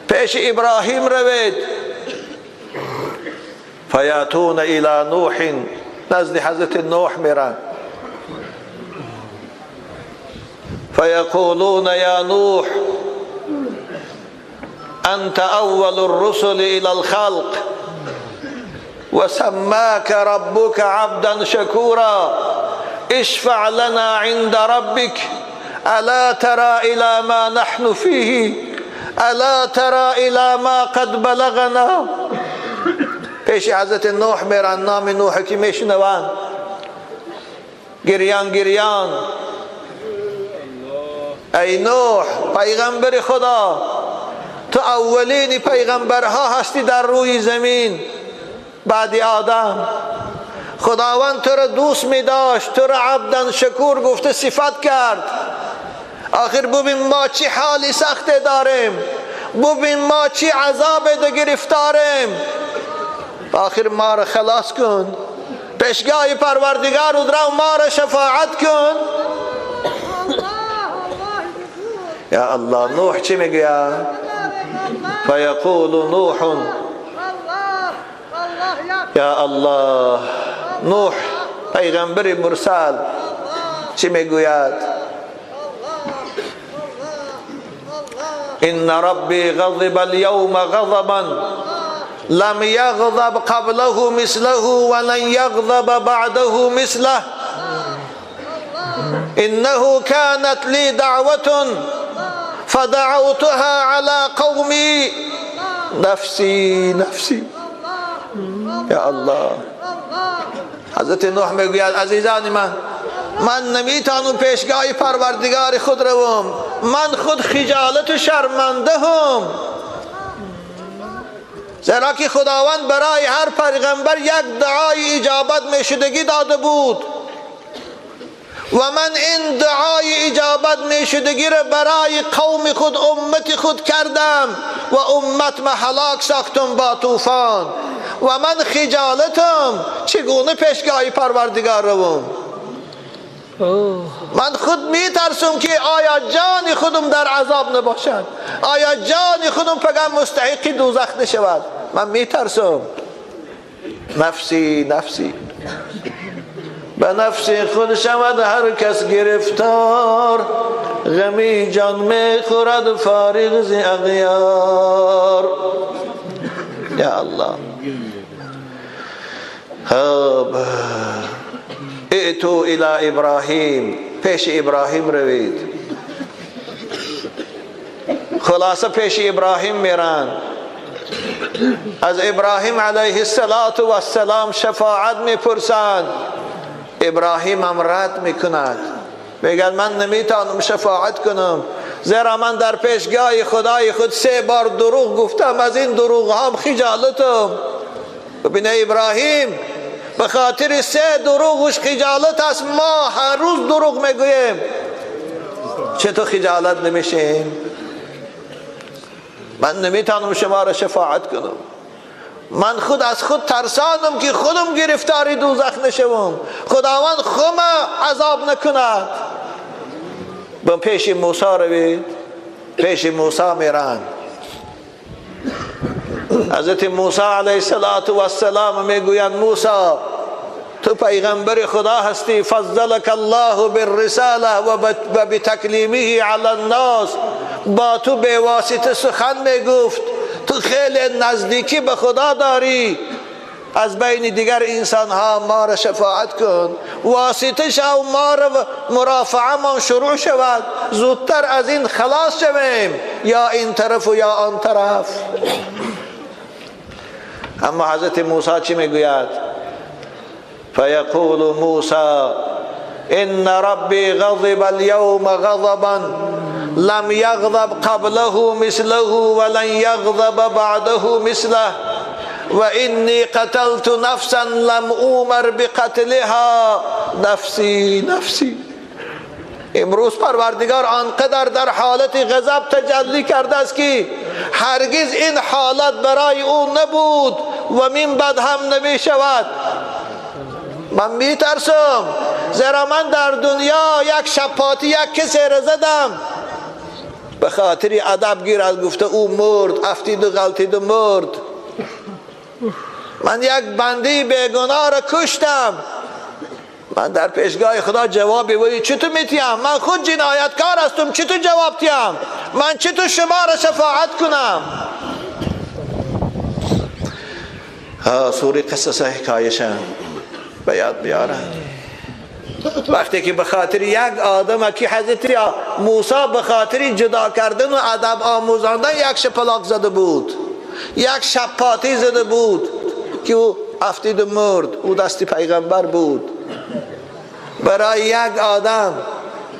پیش ابراهیم روید. فیاتون الى نوح، نزد حضرت نوح میرن. فیقولون یا نوح انت اول الرسل الى الخلق وسماك ربك عبدا شكورا اشفع لنا عند ربك الا ترى الى ما نحن فيه الا ترى الى ما قد بلغنا. پیش حضرت نوح میرن، نام نوح که میشنوند گریان گریان، ای نوح پیغمبر خدا، تو اولین پیغمبرها هستی در روی زمین بعد آدم. خداوند تو را دوست می داشت، تو را عبدن شکور گفته صفت کرد. آخر ببین ما چی حالی سخت داریم، ببین ما چی عذاب گرفتاریم، آخر ما را خلاص کن، پیشگاه پروردگار و ما را شفاعت کن. یا الله، نوح چی میگه؟ فیقول نوح یا الله، نوح پیغمبر مرسل چی میگوید؟ ان ربی غضب اليوم غضبا لم يغضب قبله مثله ولن يغضب بعده مثله انه كانت لي دعوة فدعوتها على قومي نفسي نفسي. یا الله، حضرت نوح میگوید عزیزان من، من نمیتانم پیشگاه پروردگار خود روم، من خود خجالت و شرمنده هم، زیرا که خداوند برای هر پیغمبر یک دعای اجابت میشدگی داده بود و من این دعای اجابت میشدگی را برای قوم خود، امت خود کردم و امت ما هلاک ساختم با طوفان و من خجالتم، چگونه پیشگاه پروردگار روم؟ من خود میترسم که آیا جان خودم در عذاب نباشد، آیا جان خودم فقط مستحق دوزخ نشود. من میترسم. نفسی نفسی، به نفس خود شود هر کس گرفتار، غمی جان میخورد فارغ ز اغیار. یا الله، خب ائتوا الی ابراهیم، پیش ابراهیم روید. خلاصه پیش ابراهیم میرن، از ابراهیم علیه السلام شفاعت میپرسند. ابراهیم هم رد میکند، میگن من نمیتونم شفاعت کنم، زیرا من در پیشگاه خدای خود 3 بار دروغ گفتم، از این دروغ هم خجالتم. ببینه ابراهیم به خاطر 3 دروغش خجالت است، ما هر روز دروغ میگوییم، چطور خجالت نمیشیم؟ من نمیتونم شما را شفاعت کنم، من خود از خود ترسانم که خودم گرفتاری دوزخ نشوم، خداوند خودم عذاب نکند. به پیش موسی روید، پیش موسی میرن. حضرت موسی علیه السلام میگویند موسی تو پیغمبر خدا هستی، فضلک الله بالرساله و بتکلیمه علی الناس، با تو به واسطه سخن میگفت، تو خیلی نزدیکی به خدا داری، از بین دیگر انسان ها ما را شفاعت کن، واسطه شو ما را مرافعه ما شروع شود، زودتر از این خلاص شویم، یا این طرف و یا آن طرف. اما حضرت موسی چی میگوید؟ فیقول موسی ان ربی غضب اليوم غضبا لم یغضب قبله مثله ولن یغضب بعده مثله و انی قتلت نفسا لم اومر بقتلها نفسی نفسی. امروز پروردگار آنقدر در حالت غضب تجلی کرده است که هرگز این حالت برای او نبود و من بعد هم نمی شود. من می ترسم، زیرا من در دنیا یک شپاتی یک کسی را زدم، به خاطر ادب گیرد گفته او مرد، افتید و غلطید و مرد. من یک بنده بیگناه را کشتم، من در پیشگاه خدا جوابی ولی چطور میتیم؟ من خود جنایتکار هستم، چطور جواب تیم؟ من چطور شما را شفاعت کنم؟ سوره قصص حکایشم به یاد بیارم. وقتی که به خاطر یک آدم که حضرت موسی به خاطر جدا کردن و ادب آموزاندن یک شپلاق زده بود، یک شپاتی زده بود که او افتید و مرد، او دست پیغمبر بود. برای یک آدم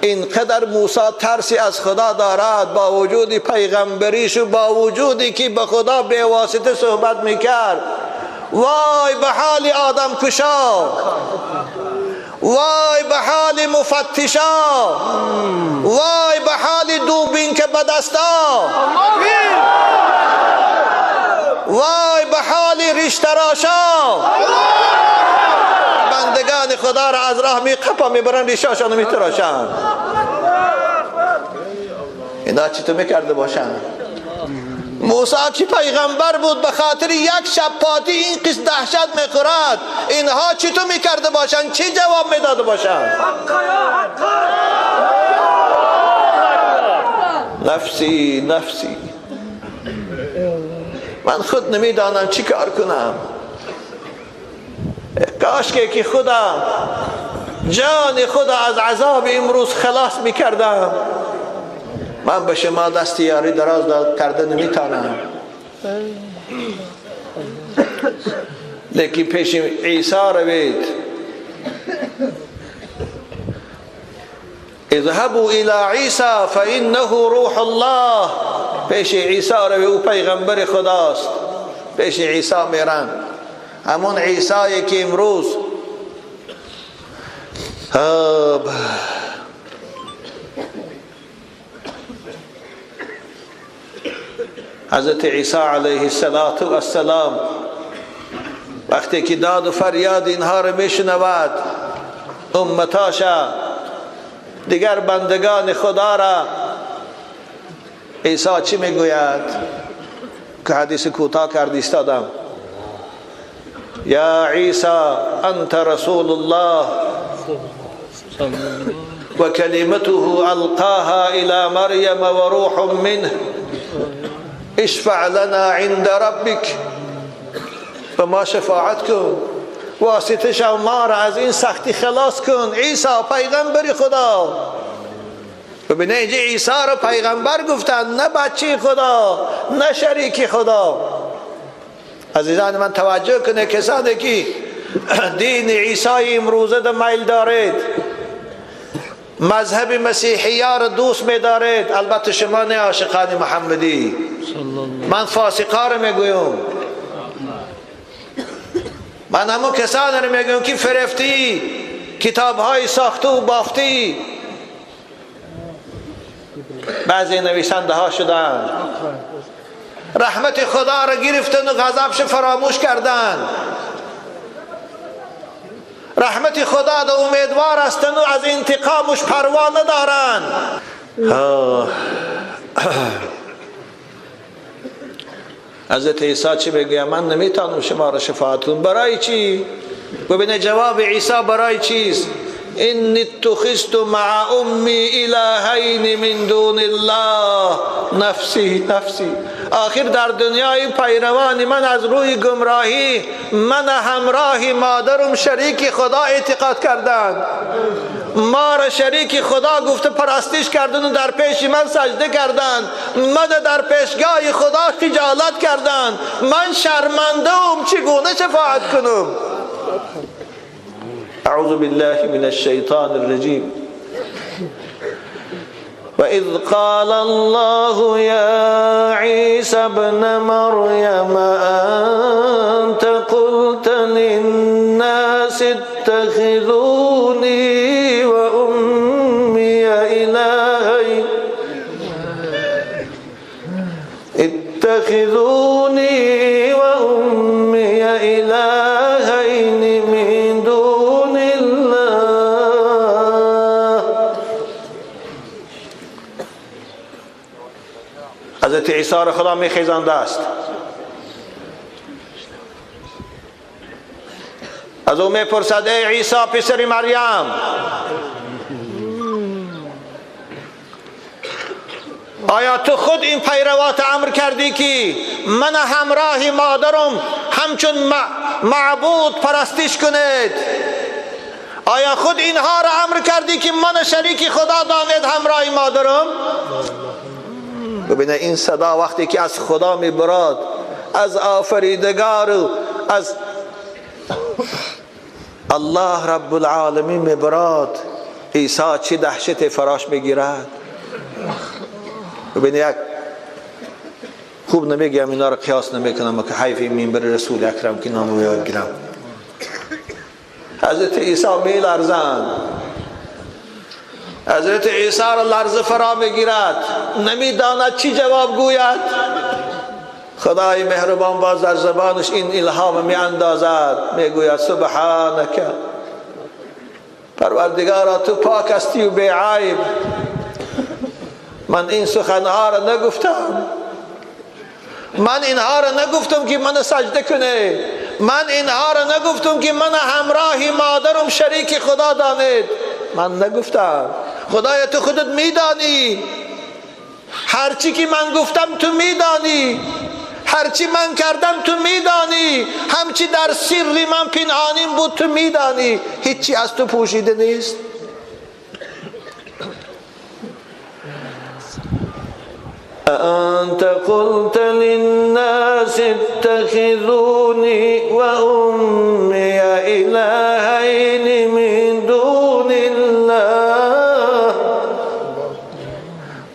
اینقدر موسی ترسی از خدا دارد، با وجود پیغمبریش و با وجودی که به خدا به واسطه صحبت میکرد. وای به حال آدم کشا، وای به حال مفتشا، وای به حال دوبین که به دستا، وای به حال ریشتراشا. بندگان خدا را از راه میقپا میبرن، ریشاشان میتراشن. اینا چطور میکرده باشن؟ موسی که پیغمبر بود به خاطر یک شپاتی این قصد دهشت میخورد، اینها چطور میکرده باشن؟ چی جواب میداده باشن؟ نفسی نفسی، من خود نمیدانم چی کار کنم. کاش که خدا جان خدا از عذاب امروز خلاص میکردم. من به شما دست یاری دراز کرده نمیتانم، لیکن پیش عیسی روید. اذهبوا الى عیسی فانه روح الله. پیش عیسی روید، او پیغمبر خداست. پیش عیسی میرن، همون عیسی که امروز حضرت عیسی علیه السلام وقتی که داد و فریاد اینها رو میشنود، امتاشا دیگر بندگان خدا را، عیسی چی میگوید؟ که حدیث کوتاه کرد ایستادم. یا عیسی انت رسول الله و کلمته القاها الى مریم و روح منه اشفع لنا عند ربک. به ما شفاعت کن، واسطه شو ما را از این سختی خلاص کن. عیسی پیغمبر خدا. ببینه اینجا عیسی را پیغمبر گفتن، نه بچه خدا، نه شریک خدا. عزیزان من توجه کنه، کسانی که دین عیسی امروزه ده میل دارید، مذهب مسیحی ها را دوست می‌دارید، البته شما نه عاشقان محمدی، من فاسقا را میگویم، من همون کسانی را میگویم که فرفتی کتاب های ساخته و بافتی بعضی نویسنده ها شدن، رحمت خدا را گرفتن و غضبش فراموش کردن. رحمت خدا دا امیدوار هستند و از انتقامش پروا ندارند. حضرت عیسی چی میگوید؟ من نمیتونم شما را شفاعت کنم. برای چی؟ ببینه جواب عیسی برای چیست؟ انی اتخذت مع امی الهین من دون الله نفسی نفسی. آخر در دنیای پیروان من از روی گمراهی من همراه مادرم شریک خدا اعتقاد کردند، ما را شریک خدا گفته پرستش کردن و در پیش من سجده کردند، من در پیشگاه خدا خجالت کردند، من شرمنده ام، چگونه شفاعت کنم؟ اعوذ بالله من الشیطان الرجیم. وإذ قال الله يا عيسى ابن مريم أنت قلت للناس اتخذوني وأمي إلهين اتخذوني وأمي إلهين من دون الله. حضرت عیسی را خدا میخیزانده است. از او میپرسد ای عیسی پسر مریم، آیا تو خود این پیروات امر کردی که من همراه مادرم همچون معبود پرستش کنید؟ آیا خود اینها را امر کردی که من شریک خدا دانید همراه مادرم؟ ببینه این صدا وقتی که از خدا میبراد، از آفریدگار و از الله رب العالمین میبراد، عیسی چه دهشت فراش میگیرد. ببینه یک خوب نمیگم، اینا رو قیاس نمیکنم که حیف این منبر رسول اکرم که نامو یاد گیرم. حضرت عیسی میلرزند، حضرت عیسی را لرزه فرا میگیرد، نمیداند چی جواب گوید. خدای مهربان باز در زبانش این الهام می اندازد، میگوید سبحانک، پروردگارا تو پاک هستی و بی عیب، من این سخنها را نگفتم، من اینها را نگفتم که من سجده کنه، من اینها را نگفتم که من همراه مادرم شریک خدا دانید، من نگفتم. خدایا تو خودت میدانی، هرچی که من گفتم تو میدانی، هرچی من کردم تو میدانی، همچی در سر من پنهانیم بود تو میدانی، هیچی از تو پوشیده نیست. أأنت قلت للناس اتخذوني وأمي إلهين من دون الله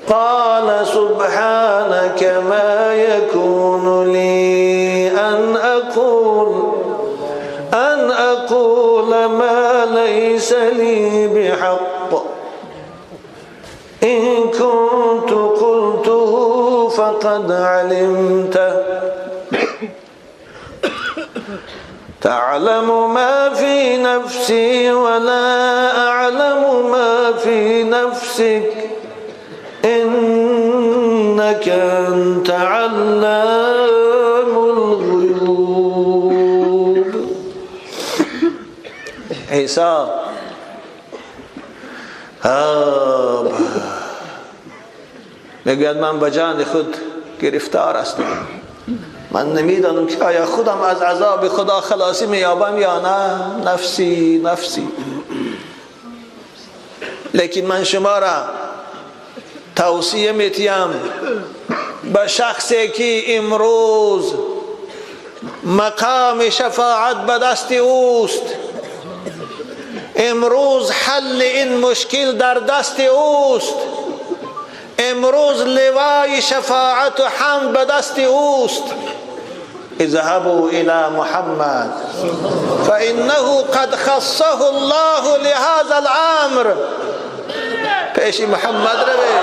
قال سبحانك ما يكون لي أن أقول ما ليس لي بحق إن كنت قلته فقد علمته تعلم ما في نفسي ولا أعلم ما في نفسك إنك أنت علام الغيوب. عیسی میگوید من به جان خود گرفتار هستم، من نمیدانم که آیا خودم از عذاب خدا خلاصی مییابم یا نه، نفسی نفسی. لیکن من شما را توصیه میتیم به شخصی که امروز مقام شفاعت به دست اوست، امروز حل این مشکل در دست اوست، امروز لوای شفاعت و حمد به دست اوست. اذهبوا الى محمد فانه قد خصه الله لهذا الامر. پیش محمد روید،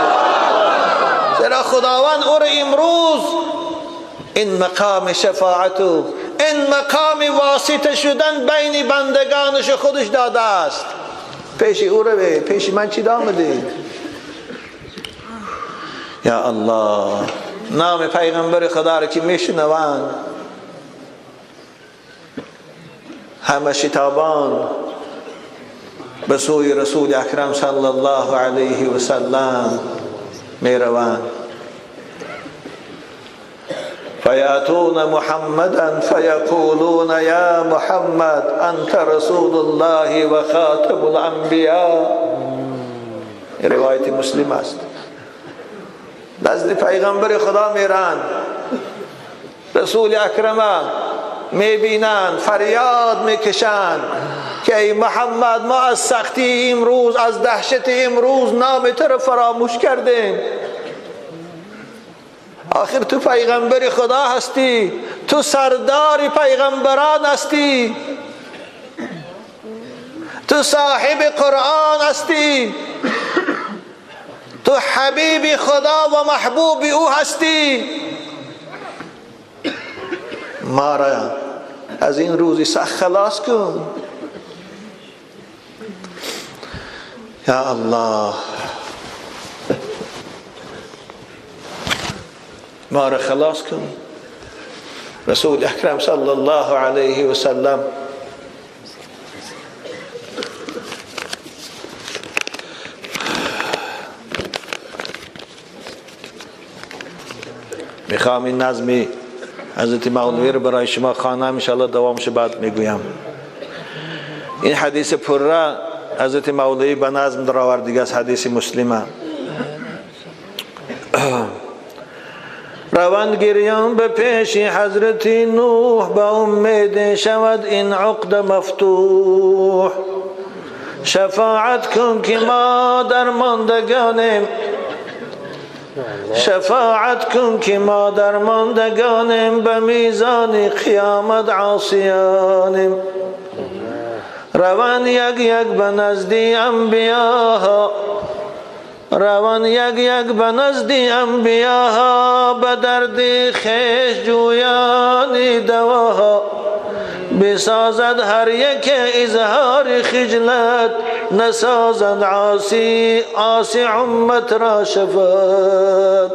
چرا خداوند او را امروز این مقام شفاعت و این مقام واسطه شدن بین بندگانش خودش داده است. پیش او روید، پیش من چی دامدید؟ یا الله، نام پیغمبر خدا را که میشنوند همه شتابان به سوی رسول اکرم صلی الله علیه و سلم میروند. فیاتون محمدا فیقولون یا محمد انت رسول الله و خاتم الانبیاء. روایت مسلم است. نزد پیغمبر خدا میرن، رسول اکرم میبینند، فریاد میکشند که ای محمد، ما از سختی امروز، از دهشت امروز نام تو را فراموش کردیم. آخر تو پیغمبر خدا هستی، تو سردار پیغمبران هستی، تو صاحب قرآن هستی، تو حبیب خدا و محبوب او هستی. ما را از این روز سخت خلاص کن. یا الله، ما را خلاص کن. رسول اکرم صلی الله علیه و سلم میخوام این نظمی حضرت مولوی رو برای شما خوانم، انشاءالله دوامش بعد میگویم. این حدیث پره حضرت مولوی به نظم درآورده است، حدیث مسلمه. روند گریان به پیش حضرت نوح، به امید شود این عقد مفتوح. شفاعت کن که ما درماندگانیم، شفاعت کن که ما درماندگانیم، به میزان قیامت عاصیانیم. روان یک یک به نزد انبیاها، روان یک یک به نزد انبیاها، به درد خویش جویان دواها. بسازد هر یک اظهار خجلت، نسازد عاصی عاصی امت را شفاعت.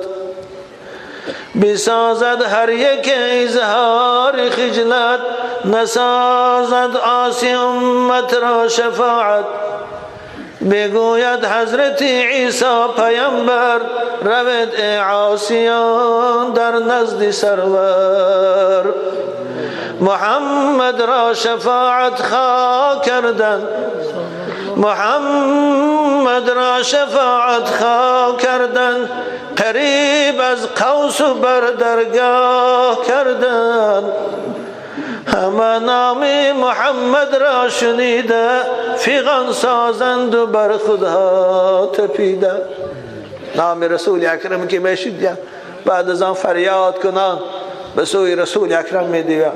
بسازد هر یک اظهار خجلت، نسازد عاصی امت را شفاعت. بگوید حضرت عیسی پیامبر، روید ای عاصیان در نزد سرور. محمد را شفاعت خواه کردن، محمد را شفاعت خواه کردن، قریب از قوس بر درگاه کردن. همه نام محمد را شنیده، فغان سازند و بر خودها تپیده. نام رسول اکرم که میشد، بعد از آن فریاد کنان به سوی رسول اکرم میدیوند.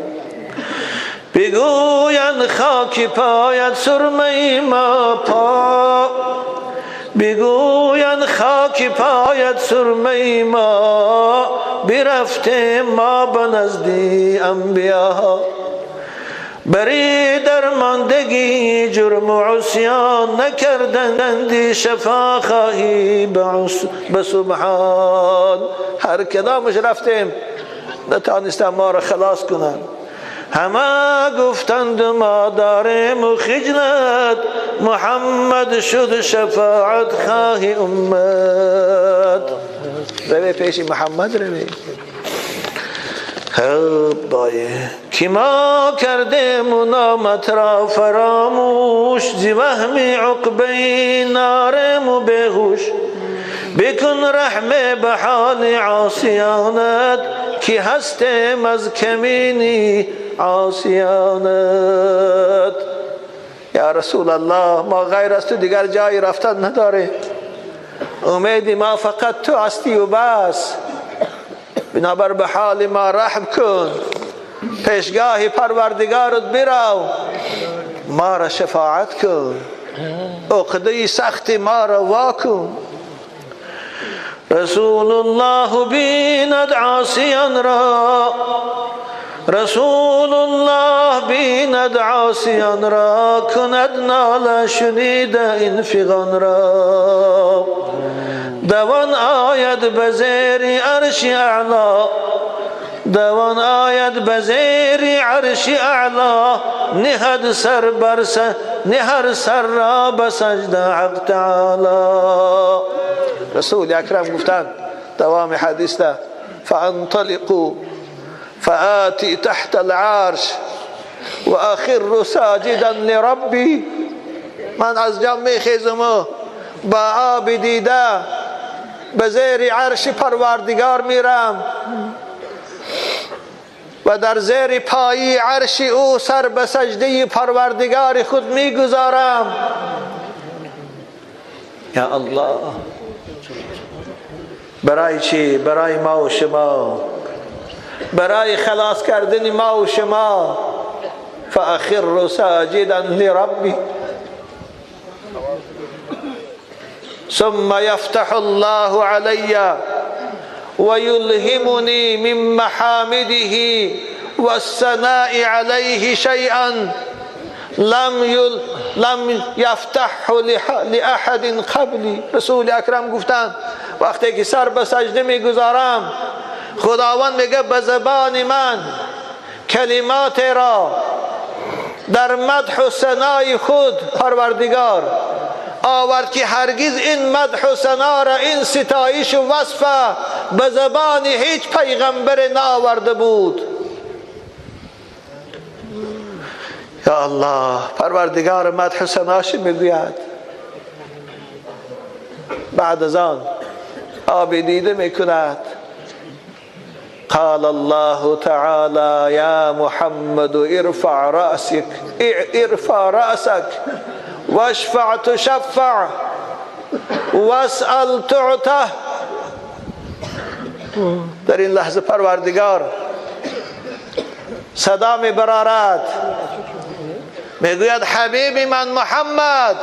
بگویند خاک پایت سرمه ما پا، بگویند خاک پایت سرمه ما، برفته ما به نزد انبیا. بری درماندگی جرم و عصیان نکردند، شفا خواهی به سبحان. هر کدامش رفتیم نتانستم ما را خلاص کنند. همه گفتند ما داریم و خجلت، محمد شد شفاعت خواهی امت. روی پیش محمد روی. خب دایه که ما کردیم و نامت را فراموش، ز وهم عقبه ناریم و بیهوش. بکن رحم به حال عاصیانت، که هستیم از کمینی عاصیانت. یا رسول الله، ما غیر از تو دیگر جایی رفتن نداره، امید ما فقط تو هستی و بس. بنابر به حال ما رحم کن، پیشگاه پروردگارت برو، ما را شفاعت کن، عقده سخت ما را وا کن. رسول الله بیند عاصیان را، رسول الله بیند عاصیان را، کند ناله شنیده این فغان را. دوان آید به زیر عرش اعلا، دوان آید به زیر عرش اعلا، نهد سر بر نهر سر را به سجده حق تعالی. رسول اکرم گفتند دوام حدیث ده، فانطلقوا فآتی تحت العرش و اخر ساجدا لربی. من از جام میخیزم و با آب دیده به زیر عرش پروردگار میرم و و در زیر پایی عرش او سر به سجده پروردگار خود میگذارم. یا الله، برای چی؟ برای ما و شما، برای خلاص کردن ما و شما. فأخر ساجدا لربي ثم يفتح الله علي ويلهمني من محامده والثناء عليه شيئا لم يفتحه لأحد قبلی. رسول اکرم گفتند وقتی که سر به سجده میگذارم، خداوند میگه به زبان من کلمات را در مدح و ثنای خود پروردگار آورد که هرگز این مدح و ثنا را، این ستایش و وصف به زبان هیچ پیغمبر نآورده بود. یا الله، پروردگار مدح و ثناش میگوید. بعد از آن آب دیده میکند. قال الله تعالى يا محمد ارفع رأسك، ارفع رأسك واشفع تشفع واسأل تعته. در این لحظه پروردگار صدا می برارد، میگوید حبیب من محمد،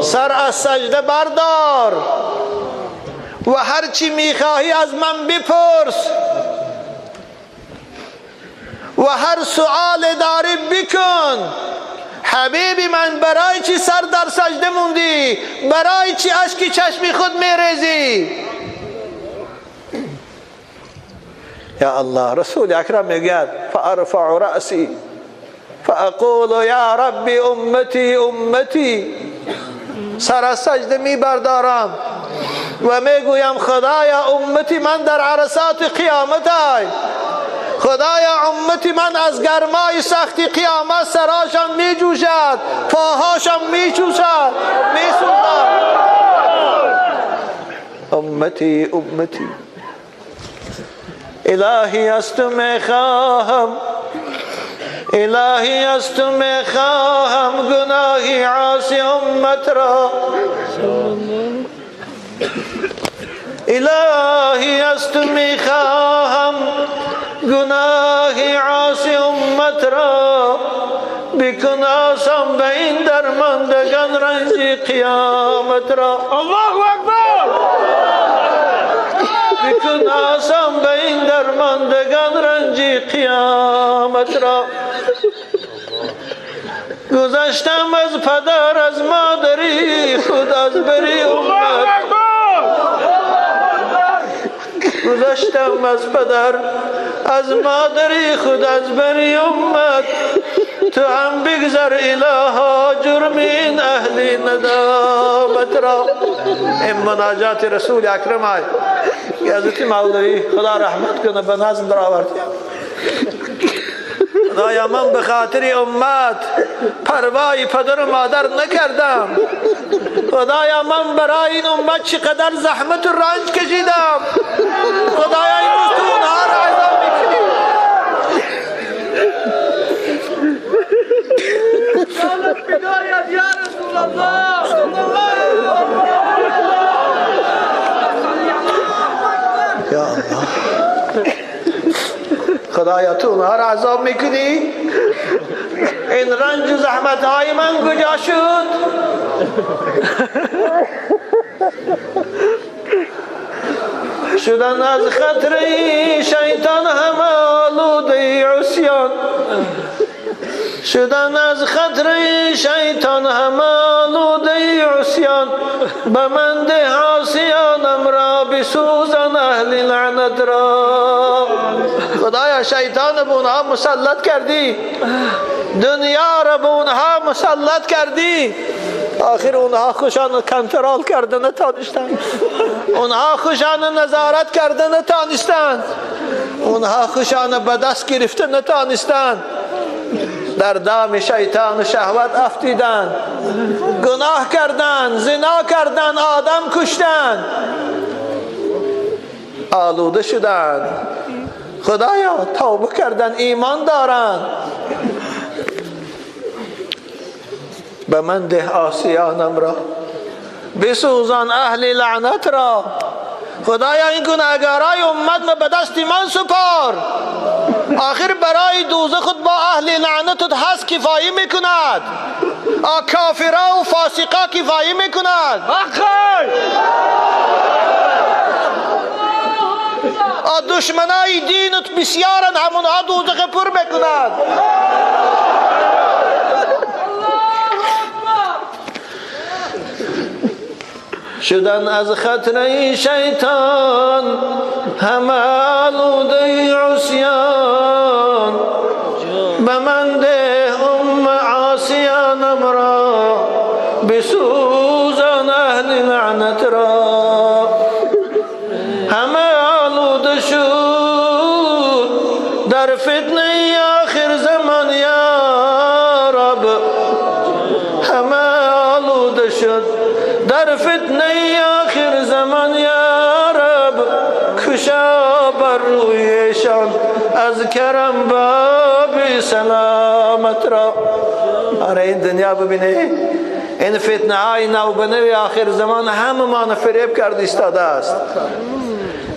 سر از سجده بردار و هر چی میخواهی از من بپرس و هر سؤال داری بکن. حبیبی من، برای چی سر در سجده موندی؟ برای چی اشک چشمی خود میریزی؟ یا الله، رسول اکرم میگوید فارفع رأسی فاقول یا ربی امتی امتی. سر از سجده میبردارم و میگویم خدایا امتی من در عرصات قیامت ای، خدایا امتی من از گرمای سختی قیامت سراشان میجوشد، پاهاشان میچوشد، میسوزد. امتی امتی، الهی از تو میخواهم، الهی از تو میخواهم گناهی عاصی امت را، الهی از تو میخواهم گناهی عاصی امت را، بکن آسان به این درماندگان رنج قیامت را. الله اکبر. بکن آسان به این درماندگان رنج قیامت را. گذشتم از پدر از مادری خود از بری امت، گذشتم از پدر از مادری خود از بری امت، تو هم بگذر الها جرم این اهل ندامت را. این مناجات رسول اکرم آی حضرت مولوی خدا رحمت کنه به نظم در آورد. خدایا من به خاطر امت پروای پدر و مادر نکردم. خدایا من برای این امت چقدر زحمت و رنج کشیدم. خدایا امروز تو اونها را عذاب میکنی. یا الله، خدایا تو اونها را عذاب میکنی؟ این رنج و زحمت های من کجا شد؟ شدن از خطر شیطان همه آلوده عصیان، شدن از خطر شیطان همه آلوده عصیان، به من ده عاصیانم را بسوزن اهل لعنت را. خدایا شیطان به اونها مسلط کردی، دنیا را به اونها مسلط کردی، آخر اونها خوشان کنترل کرده نتانستند، اونها خوشان نظارت کرده نتانستند، اونها خوشان به دست گرفته نتانستند، در دام شیطان و شهوت افتیدند، گناه کردند، زنا کردند، آدم کشتند، آلوده شدند. خدایا توبه کردن، ایمان دارن. به من ده آسیانم را، بسوزان اهل لعنت را. خدایا این گناهگارای امت ما به دست من سپار. آخر برای دوزخ خود با اهل لعنت هست کفایه میکند، کافرا و فاسقا کفایه میکند، دشمنای دینت بسیارن، همونها دوزخ پر میکند. شدن از خطر شیطان همه آلوده عصیان، به من ده ام عاصیانم را، بسوزان اهل لعنت را. همه آلوده شد در فتنه آخر زمان یا رب، همه آلوده شد در فتنه آخر زمان یا رب. کشا بر رویشان از کرم باب سلامت را. آره این دنیا ببینه، این فتنه های نو به نو آخر زمان همه ما فریب کرد ایستاده است.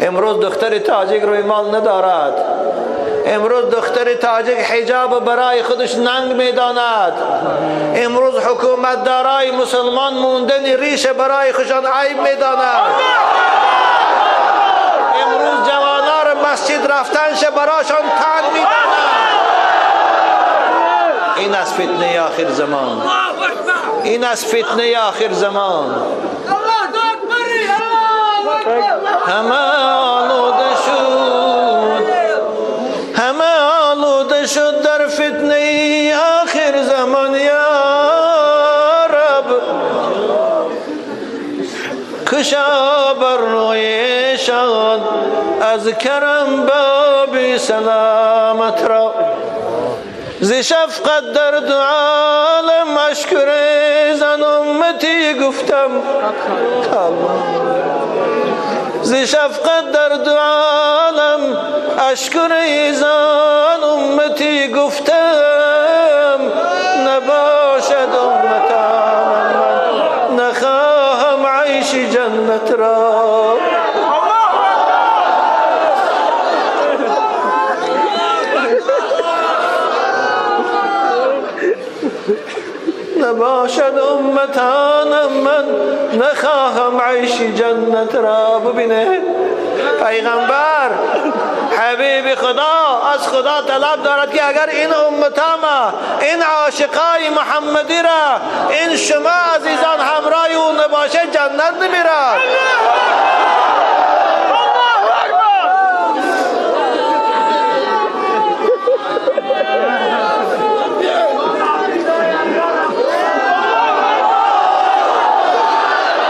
امروز دختر تاجیک روی مال ندارد، امروز دختر تاجیک حجاب برای خودش ننگ میداند، امروز حکومت دارای مسلمان موندن ریش برای خودشان عیب میداند، امروز جوانان مسجد رفتنش برایشان تن میداند. این از فتنه آخر زمان، این از فتنه آخر زمان. همه آلوده شد، همه آلوده شد در فتنه آخر زمان یا رب. کشا بر رویشان از کرم باب سلامت را. ز شفقت در دو عالم اشک ریزان امتی گفتم، ز شفقت در دو عالم اشک ریزان امتی گفتم، نباشد امتان من نخواهم عیش جنت را. نباشد امتانم من نخواهم عیش جنت را. ببینه پیغمبر حبیب خدا از خدا طلب دارد که اگر این امتام، این عاشقای محمدی را، این شما عزیزان همراه او نباشه جنت نمیرد.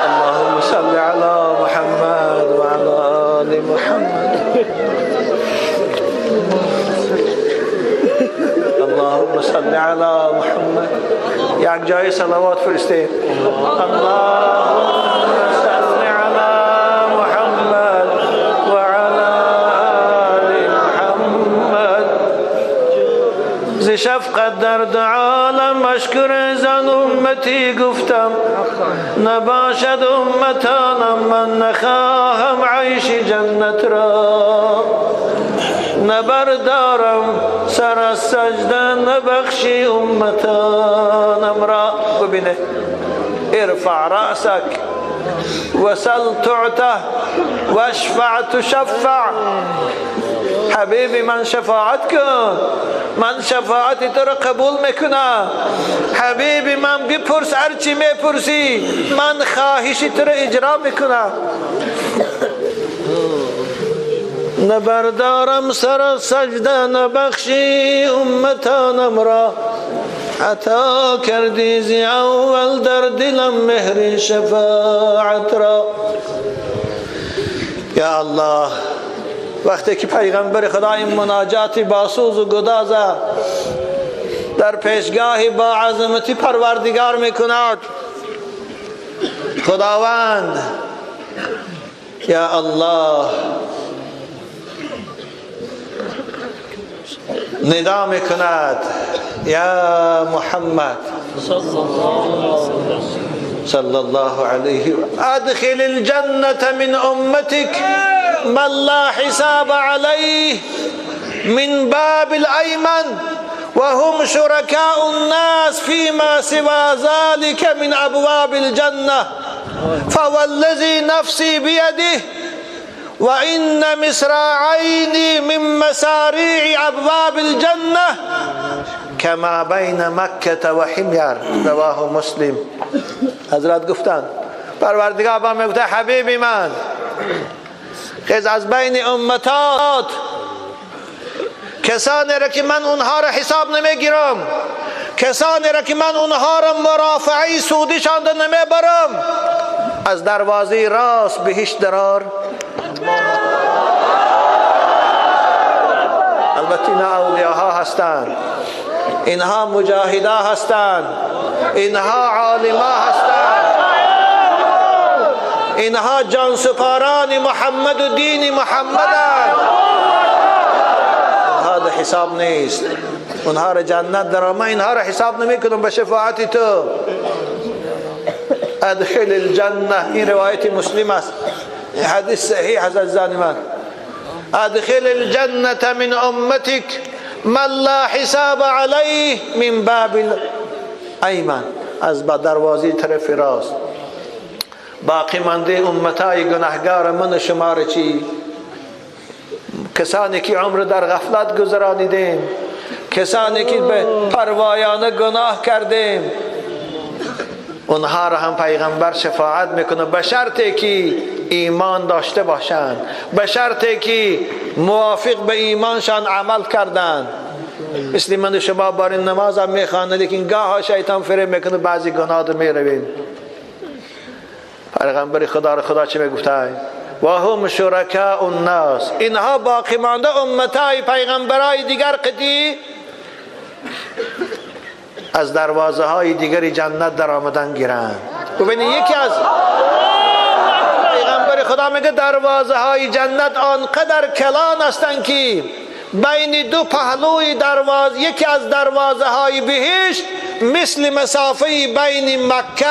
اللهم صل على محمد وعلى آل محمد. اللهم صل على محمد. یک جای صلوات فرسته. اللهم صل على محمد وعلى آل محمد. ز شفقت در دو عالم اشک ریزان امتی گفتم، نباشد امتانم من نخواهم عیش جنت را. نبردارم سر از سجده نبخشی امتانم را. ببینه ارفع رأسك وسل تعته واشفع تشفع. حبیبی من شفاعت کن، من شفاعت تو را قبول میکنم. حبیبی من بپرس هرچی میپرسی، من خواهش تو را اجرا میکنم. نبردارم سر سجده نبخشی امتانم را. عطا کردی زی اول در دلم مهر شفاعت را. یا الله، وقتی که پیغمبر خدا این مناجات با سوز و گداز در پیشگاه با عظمت پروردگار میکند، خداوند یا الله ندا میکند یا محمد صلی الله علیه و ادخل الجنة من امتك من لا حساب علیه من باب الایمن وهم شركاء الناس فيما سوى ذلك من ابواب الجنة فوالذي نفسي بيده وإن مصراعين من مساريع أبواب الجنة كما بين مكة وحمير. رواه مسلم. حضرت گفتند پروردگار با من گفته حبیبی من، خیز از بین امتات کسانی را که من اونها را حساب نمیگیرم، کسانی را که من اونها را مرافعه سودیشان را نمیبرم، از دروازه راست بهشت درار. البته اینا اولیاها هستند، اینها مجاهدا هستند، اینها عالما هستند، اینها جانسپاران محمد و دین محمدند. اونها در حساب نیست، اونها را جنت در من اینها را حساب نمی کنم به شفاعت تو. ادخل الجنه، این روایت مسلم است، این حدیث صحیح است عزیزان من. ادخل الجنة من امتك من لا حساب علیه من باب الایمن، از دروازه طرف راست. باقی مانده امتای گناهگار من شما را چی؟ کسانی که عمر در غفلت گذرانیدیم، کسانی که به پروایانه گناه کردیم، اونها را هم پیغمبر شفاعت میکنه، به شرطی که ایمان داشته باشند، به شرطی که موافق به ایمانشان عمل کردند. مثل من شما بار نماز هم میخوانه، لیکن گاه شیطان فریب میکنه، بعضی گناه رو میرویم. پیغمبر خدا را خدا چه میگفته؟ و هم شرکاء الناس، اینها باقی مانده امتای پیغمبرای دیگر قدی از دروازه های دیگر جنت در آمدن گیرند. ببینید یکی از پیغمبر خدا میگه دروازه های جنت آنقدر کلان هستند که بین دو پهلوی دروازه، یکی از دروازه های بهشت مثل مسافه بین مکه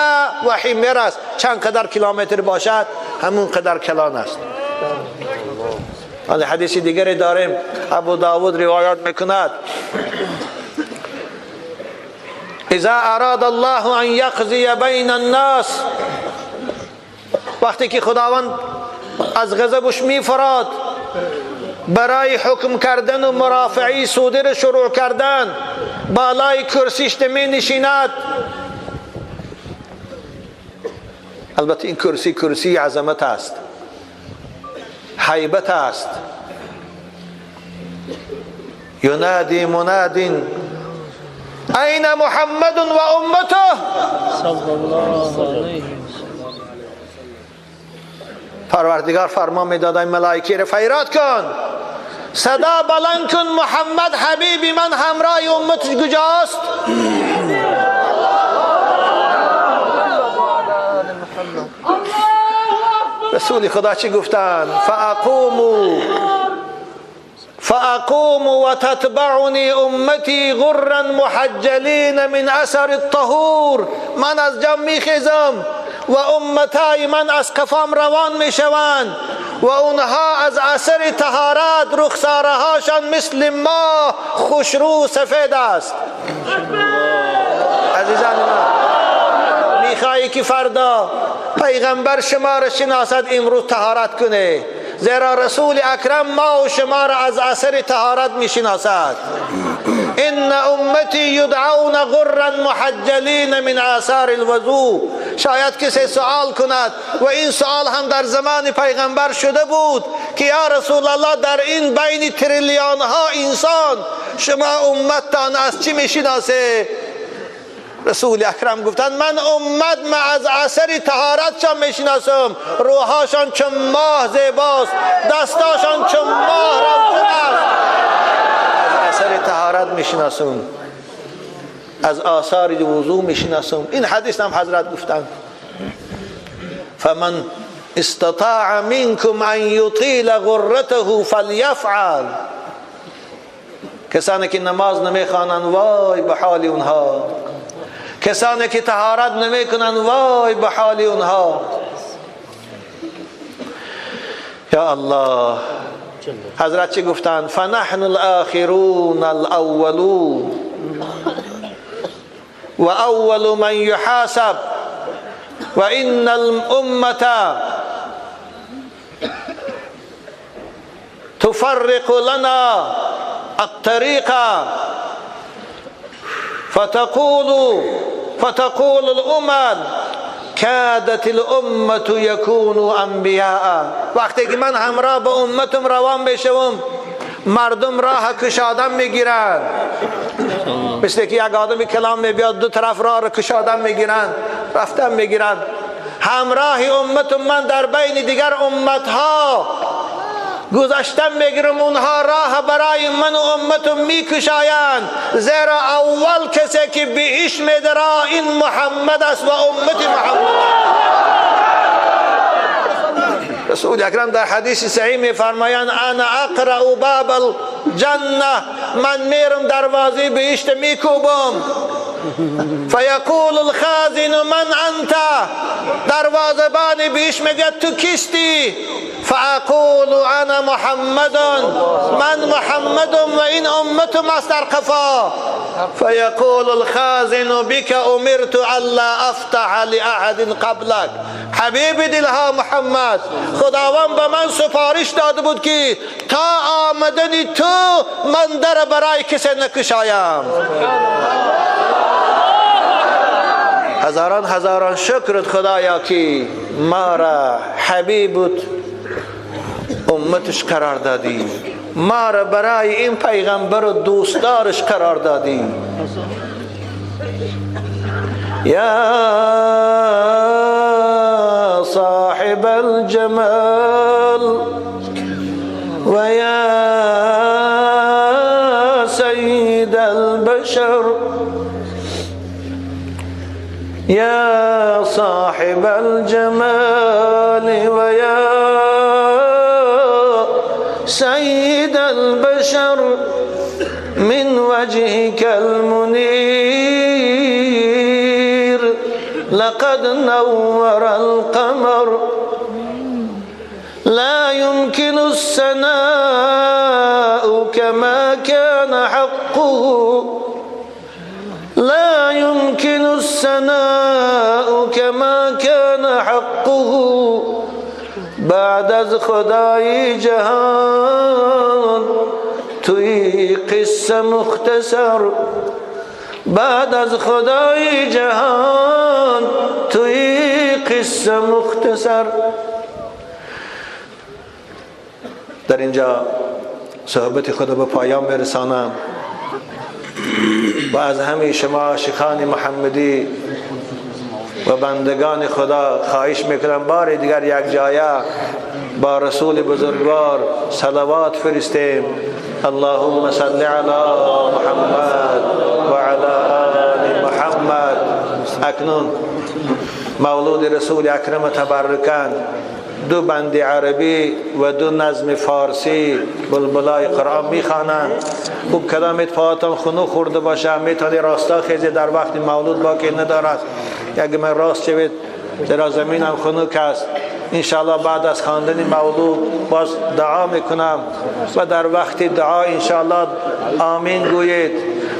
و حمیر است. چند قدر کیلومتر باشد همون قدر کلان است. حدیث دیگری داریم، ابو داود روایت میکند اذا اراد الله ان یقضی بین الناس، وقتی که خداوند از غضبش میفراد برای حکم کردن و مرافعی سودی را شروع کردن، بالای کرسیش می نشیند. البته این کرسی کرسی عظمت است، هیبت است. ینادی مناد این محمد و امته صلی الله علیه. پروردگار فرمان میداد این ملائکه را فریاد کن، صدا بلند کن، محمد حبیبی من همراه امتش کجاست؟ رسول خدا چی گفتند؟ فأقوم وتتبعني امتی غرا محجلین من اثر الطهور. من از جام میخیزم و امتای من از قفام روان میشوند و اونها از اثر طهارت رخسارهاشان مثل ما خوشرو سفید است. عزیزان من، میخوایی که فردا پیغمبر شما را شناسد امروز طهارت کنه، زیرا رسول اکرم ما و شما را از اثر طهارت میشناسد. ان امتی یدعون غرا محجلین من آثار الوضوء. شاید کسی سوال کند و این سوال هم در زمان پیغمبر شده بود که یا رسول الله در این بین تریلیون ها انسان شما امتتان از چی میشناسه؟ رسول اکرم گفتند من امت ما از اثر طهارتشان میشناسم، روحاشان چون ماه زیباست، دستاشان چون ماه روشن است. از اثر طهارت میشناسم، از آثار وضو میشناسم. این حدیث هم حضرت گفتند فمن استطاع منكم ان يطيل غرته فليفعل. کسانی که نماز نمیخوانند وای به حال اونها، کسانی که طهارت نمیکنند وای به حال اونها. یا الله، حضرت چی گفتند؟ فنحن الاخرون الاولون و اول من یحاسب و ان الامه تفرق لنا الطريق فتقول الامم كادت الامه يكون انبیاء. وقتی که من همراه با امتم روان بشوم، مردم راه کشادن میگیرن، مثل که یک آدمی کلام میبیاد دو طرف راه رو کشادن میگیرن، رفتن میگیرن. همراه امتم من در بین دیگر امتها گذشتن میگیرم، اونها راه برای من و امتم میکشایند، زیرا اول کسی که بهش میدره این محمد است و امت محمد. رسول اکرم در حدیث صحیح میفرمایند انا اقرأ باب الجنه، من میرم دروازه بهشت میکوبم. فیقول الخازن من انت، دروازه‌بان بهشت میگه تو کیستی؟ فاقول انا محمد، من محمدم و این امتم است در قفا. فیقول الخازن بك امرت الا افتح لاحد قبلك. حبیب دلها محمد، خداوند به من سفارش داده بود که تا آمدن تو من در برای کسی نکشایم. هزاران هزاران شکرت خدایا که ما را حبیبت امتش قرار دادی، ما را برای این پیغمبر و دوستدارش قرار دادی. یا صاحب الجمال و یا سید البشر، یا صاحب الجمال و یا سید البشر، من وجهك المنير لقد نور القمر، لا يمكن الثناء كما كان حقه، لا يمكن الثناء كما كان حقه بعد از خدای جهان توی قصه مختصر، بعد از خدای جهان توی قصه مختصر. در اینجا صحبت خود به پایان میرسانم و از همه شما عاشقان محمدی و بندگان خدا خواهش میکنم بار دیگر یک جایه با رسول بزرگوار صلوات فرستیم. اللهم صل علی محمد و علی آل محمد. اکنون مولود رسول اکرم تبرکان، دو بند عربی و دو نظم فارسی بلبلای قرآن میخوانند. خوب کدام پاهاتان خنو خورده باشه میتونی راستا خیزی در وقت مولود باکی ندارد، اگه من راست شوید زیرا زمین هم خنوک است. انشاءالله بعد از خواندن مولود باز دعا میکنم و در وقت دعا انشاءالله آمین گویید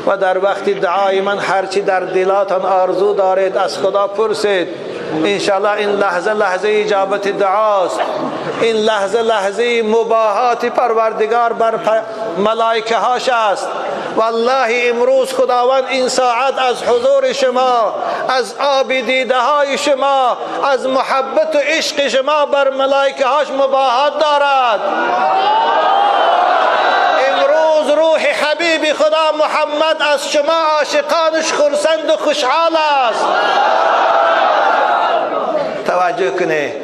و در وقت دعای من هرچی در دلاتان آرزو دارید از خدا پرسید. انشاءالله این لحظه لحظه اجابت دعاست، این لحظه لحظه مباهات پروردگار بر ملائکه هاش است. والله امروز خداوند این ساعت از حضور شما، از آب دیده های شما، از محبت و عشق شما بر ملائکه هاش مباهات دارد. امروز روح حبیب خدا محمد از شما عاشقانش خرسند و خوشحال است. توجه کنه،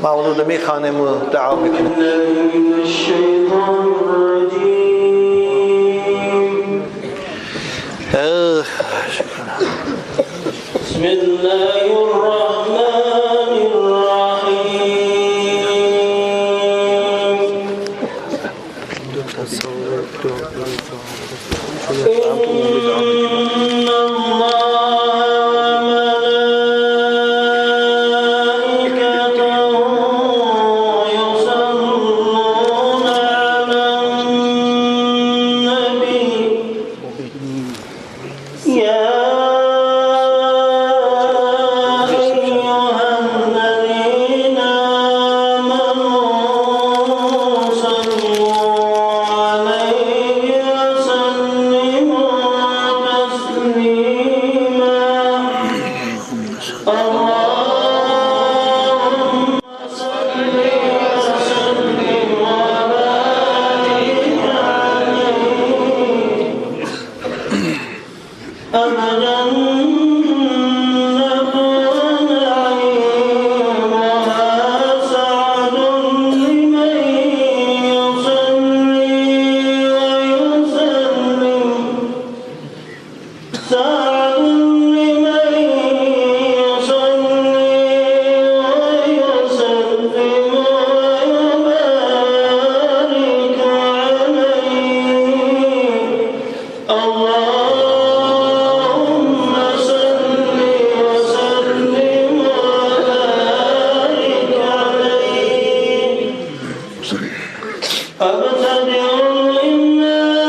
مولود میخوانیم و دعا میکنیم. بسم الله الرحمن الرحیم. إن الله وملائكته يصلون على النبي يا أيها الذين آمنوا صلوا عليه وسلموا تسليما. اللهم صل وسلم وبارك عليه. الجنة ونعيمها سعد لمن يصلي ويسلم، سعد لمن يصلي ويسلم ويبارك عليه. اللهم صل وسلم وبارك عليه. أبتدئ الإملاء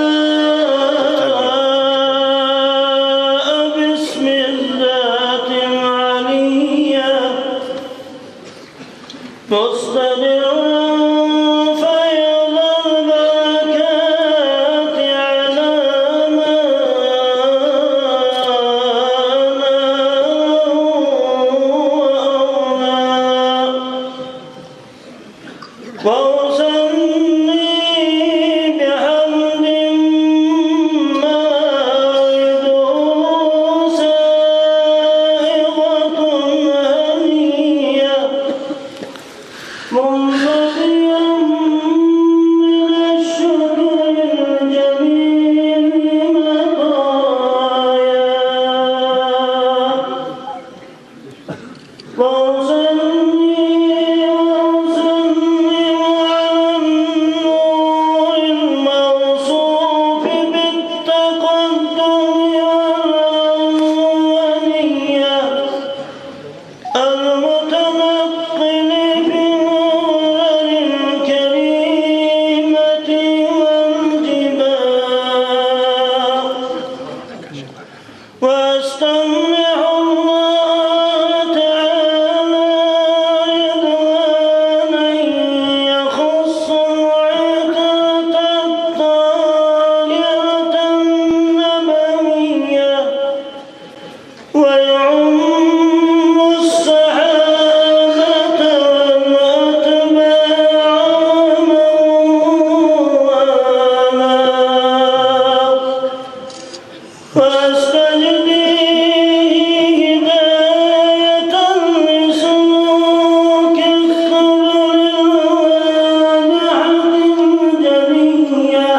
باسم الذات العلية، مستدعا فيض البركات على ما ناله وأولى. وأصلي بحمد مارده سائغة هنية، منبثقا من الشكر الجميل مطايا. وأصلي وأسلم على النور الموصوف بالتقدم والأولية، المتنقل في الغرر الكريمة والجبال. واستمع الله تعالى رضوانا يخص العترة الطاهرة النبوية، ويعم الصحابة والأتباع ومن والاه. واستجديه هداية لسلوك السبل الواضحة الجلية،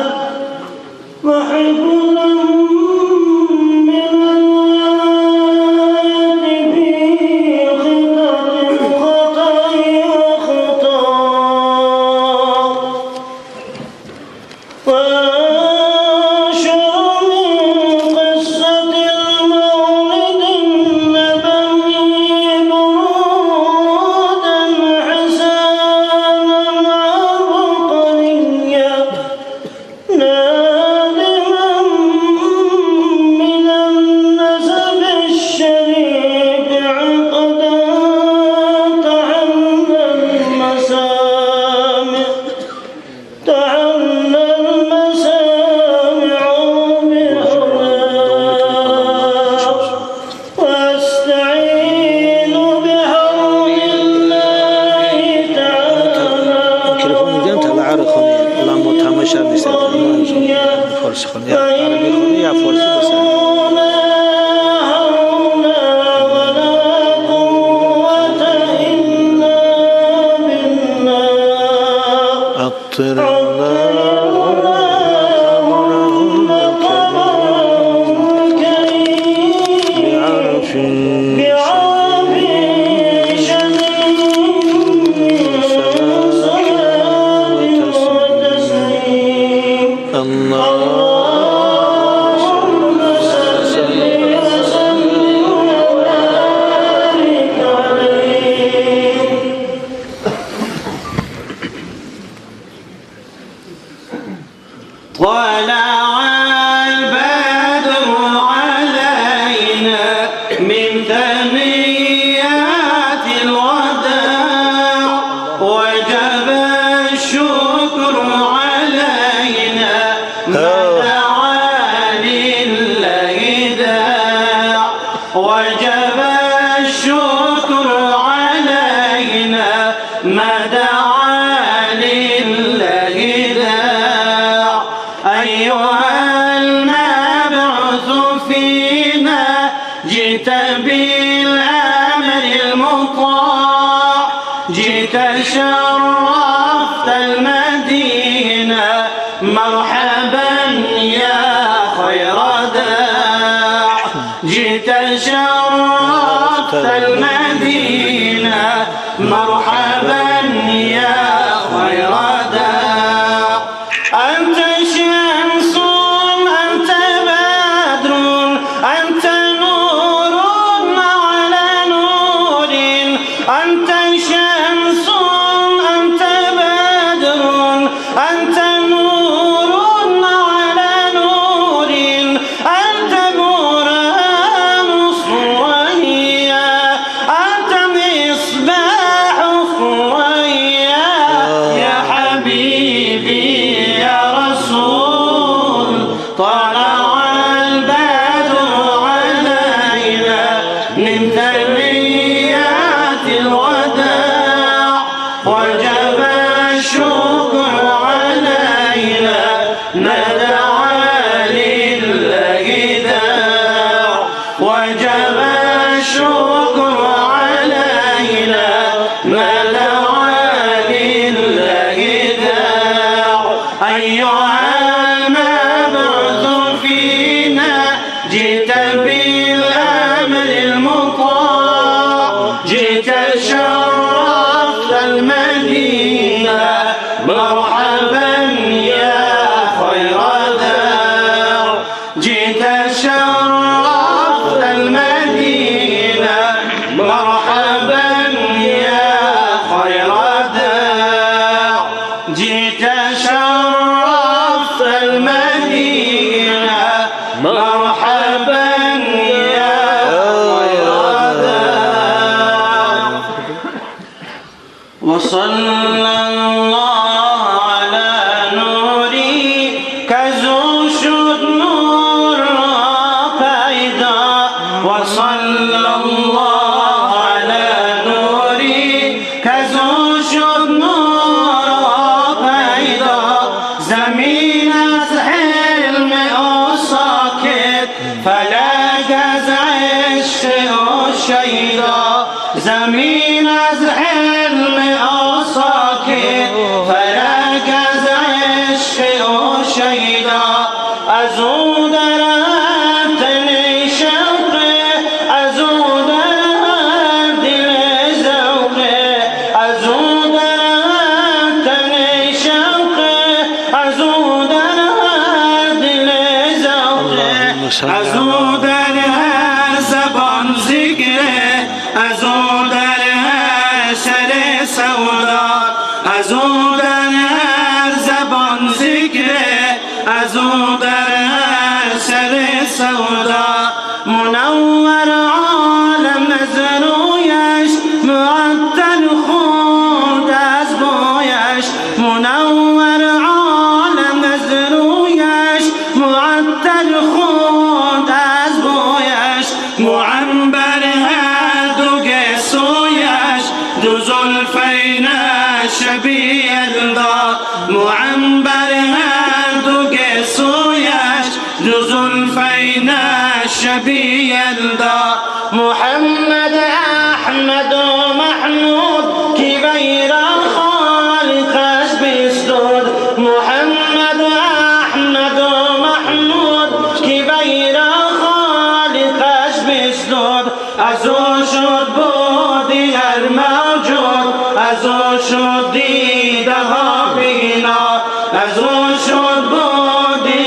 وحفظا من الواد في خطط الخطأ وخطاه. وأنشر من قصة المولد النبوي برودا حسانا عبقريا، نادما من النسب الشريف عقدا تحلى المسامع، تحلى المسامع بحلاه. واستعين بحول الله تعالى. میکروفون میدم طلعه رو خونی لما تماشا نیست، فارسی خونی یا عربی خونی یا فارسی بسن. لا حول ولا قوة إلا بالله. عطر اللهم قبره الكريم بعرف بعرف شديد صلاة وتسليم. الله. اللهم صل وسلم وبارك عليه. طلع البدر علينا من ثنيات الوداع، وجب الشكر علينا ما دعا لله داع، وجب الشكر علينا ما دعا لله داع. أيها المبعوث فينا جئت بالأمر المطاع، جئت شرفت المدينة، مرحبا يا خير داع، جئت شرفت المدينة، مرحبا يا خير داع. أنت شمس، أنت بدر، أنت نور على نور، أنت شمس، أنت بدر، أنت نور على نور، أنت برهان الثريا، أنت مصباح الثريا، يا حبيبي يا رسول. طلع البدر علينا من ثنيات الوداع، وجب الشكر علينا ما دعا لله داع، وجب الشكر علينا ما دعا لله داع. أيها المبعوث فينا جئت بالأمر المطاع، جئت شرفت المدينة، مرحبا يا خير دار، جئت شرفت المدينة، مرحبا يا خير دار، جئت شرفت المدينة، مرحبا يا خير دار. وصلى الله على نوري كزو شد نور پیدا، وصلى الله على نوري کزو شد نور پیدا. زمین از حلم او ساکت، فلک از عشق او شیدا، زمین از حلم او ساکت، فلک از عشق او شیدا. از او در تن شوق، از او در دل ذوق، از او در تن شوق، از او در دل ذوق، از او در هر زبان ذکر، از او در هر سر سودا، از او در هر زبان ذکر، از او در هر سر سودا. منور عالم از رویش، معطر خود از بویش، منور عالم از رویش، معطر خود از بویش، معنبر هر دو گیسویش، دو زلفین شبیه یلدا، معنبر هر دو گیسویش، دو زلفین شبیه یلدا. محمد احمد و محمود کی غیر خالقش بستود، محمد احمد و محمود کی غیر خالقش بستود. از او شد بودی هر موجود، از او شد دیده ها بینا، از او شد بودی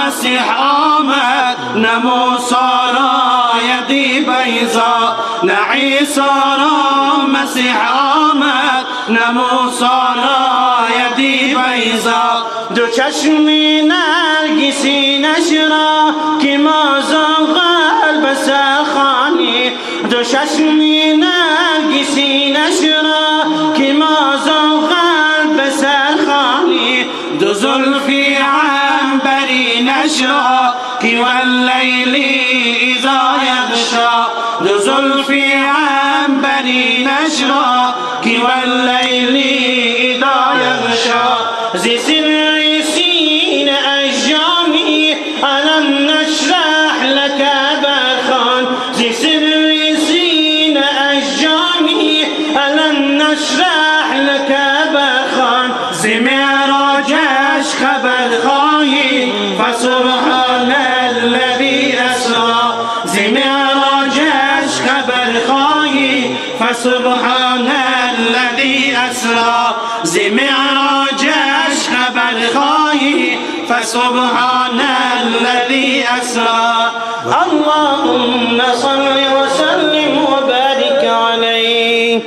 مسیح آمد، نه موسی را یدی بیضا، نه عیسی را مسیح آمد، نه موسی را یدی بیضا. دو چشمی نرگسی نشرا که ما زغال بسخانی، دو چشمی نرگسی نشرا که ما زغال بسخانی، دو زلفی عنبری نشرا که واللیل اذا یغشا، دو زلفی عنبری نشرا که واللیل اذا یغشا. زی سر سین اجامی الم نشرح لك برخان، زی سر سین اجامی الم نشرح لك برخان، زی معراجش خبر خواهی فسبحان الذی اسرا، زی معراجش خبر خواهی فسبحان الذی اسرا، زی معراجش خبر خواهی فسبحان الذی اسرا. اللهم صل وسلم وبارك عليه.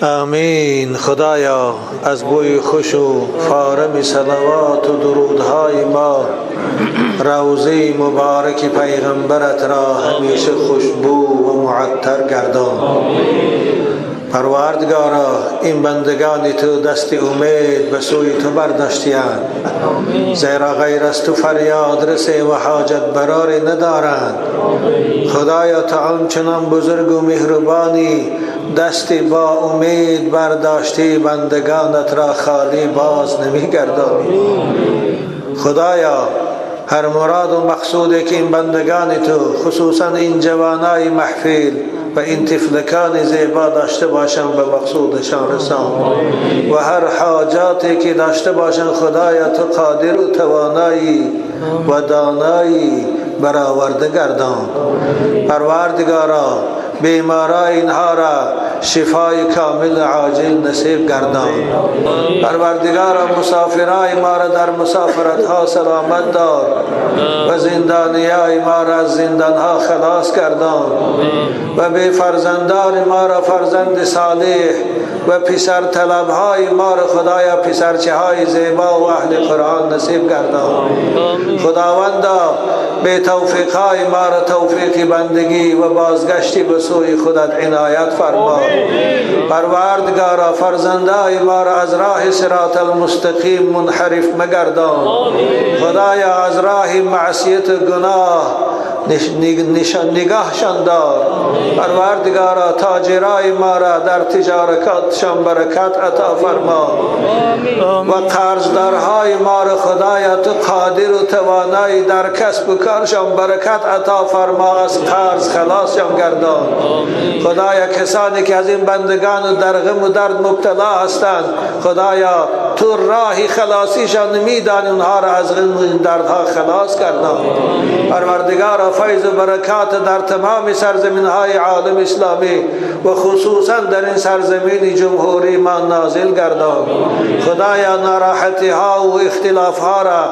آمین. خدایا از بوی خوش و فارم صلوات و درودهای ما روضه مبارک پیغمبرت را همیشه خوشبو و معطر گردان. پروردگارا این بندگان تو دست امید به سوی تو برداشتی‌اند، زیرا غیر از تو فریاد رسه و حاجت براری ندارند. خدایا تو آنچنان بزرگ و مهربانی، دست با امید برداشتی بندگانت را خالی باز نمیگردانی. خدایا هر مراد و مقصودی که این بندگان تو خصوصا این جوانای محفل و این طفلکان زیبا داشته باشند به مقصودشان رسان، و هر حاجاتی که داشته باشند خدایا تو قادر و توانایی و دانایی برآورده گردان. پروردگارا بیمارای اینها را شفای کامل عاجل نصیب گردان. پروردگارا مسافرای ما را در مسافرت ها سلامت دار و زندانیای ما را از زندان ها خلاص گردان و به فرزندان ما را فرزند صالح و پسر طلب های ما را خدایا پسرچه های زیبا و اهل قرآن نصیب گردان. خداوندا به توفیق های ما را توفیق بندگی و بازگشتی به سوی خودت عنایت فرما. پروردگارا فرزندای ما را از راه صراط المستقیم منحرف مگردان. خدایا از راه معصیت و گناه نگاهشان دار. پروردگارا تاجرای ما را در تجارتشان برکت عطا فرما و قرضدارهای ما را خدایا تو قادر و توانایی در کسب و کارشان برکت عطا فرما، از قرض خلاصشان گردان. خدایا کسانی که از این بندگان و در غم و درد مبتلا هستند، خدایا تو راه خلاصیشان میدانی، اونها را از غم و دردها خلاص گردان. پروردگارا فیض و برکات در تمام سرزمین های عالم اسلامی و خصوصا در این سرزمین جمهوری ما نازل گردان. خدایا ناراحتی ها و اختلاف ها را،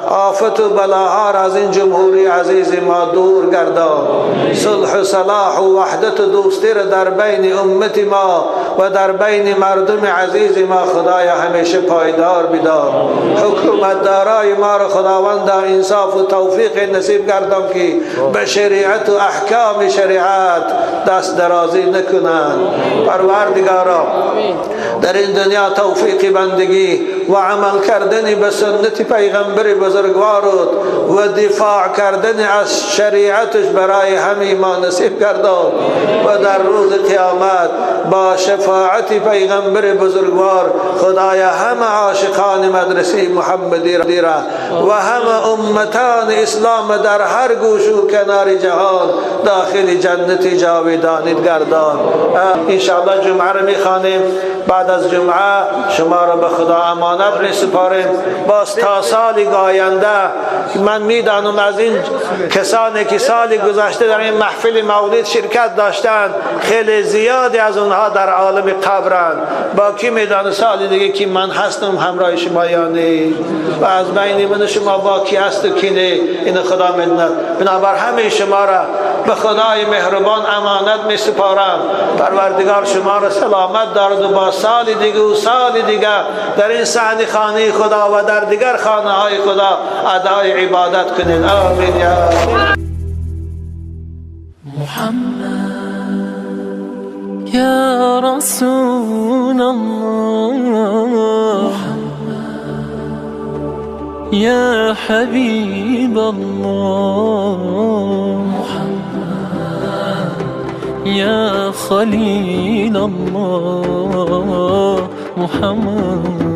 آفت و بلاها را از این جمهوری عزیز ما دور گردان. صلح و صلاح و وحدت و دوستی را در بین امت ما و در بین مردم عزیز ما خدایا همیشه پایدار بدار. حکومت دارای ما را خداوند انصاف و توفیق نصیب گردان که به شریعت و احکام شریعت دست درازی نکنند. پروردگارا در این دنیا توفیق بندگی و عمل کردن به سنت پیغمبر بزرگوارت و دفاع کردن از شریعتش برای همه ما نصیب گردان و در روز قیامت با شفاعت پیغمبر بزرگوار خدایا همه عاشقان مدرسه محمدی را و همه امتان اسلام در هر گوش و کنار جهان داخل جنت جاودانیت گردان. انشاءالله جمعه را میخوانیم. بعد از جمعه شما را به خدا امانت می سپاریم. باز تا سال آینده من میدانم از این کسانی که سال گذشته در این محفل مولد شرکت داشتند خیلی زیادی از اونها در عالم قبرند. با کی میدانه سال دیگه که من هستم همراه شما یا نه، و از بین من شما با کی هست و کی نه، این خدا میداند. بنابر همه شما را به خدای مهربان امانت می سپارم. پروردگار شما را سلامت دارد و با سال دیگه و سال دیگه در این صحن خانه خدا و در دیگر خانه های خدا ادای عبادت کنید. آمین یا محمد یا رسول الله، یا حبیب الله، یا خلیل الله، محمد.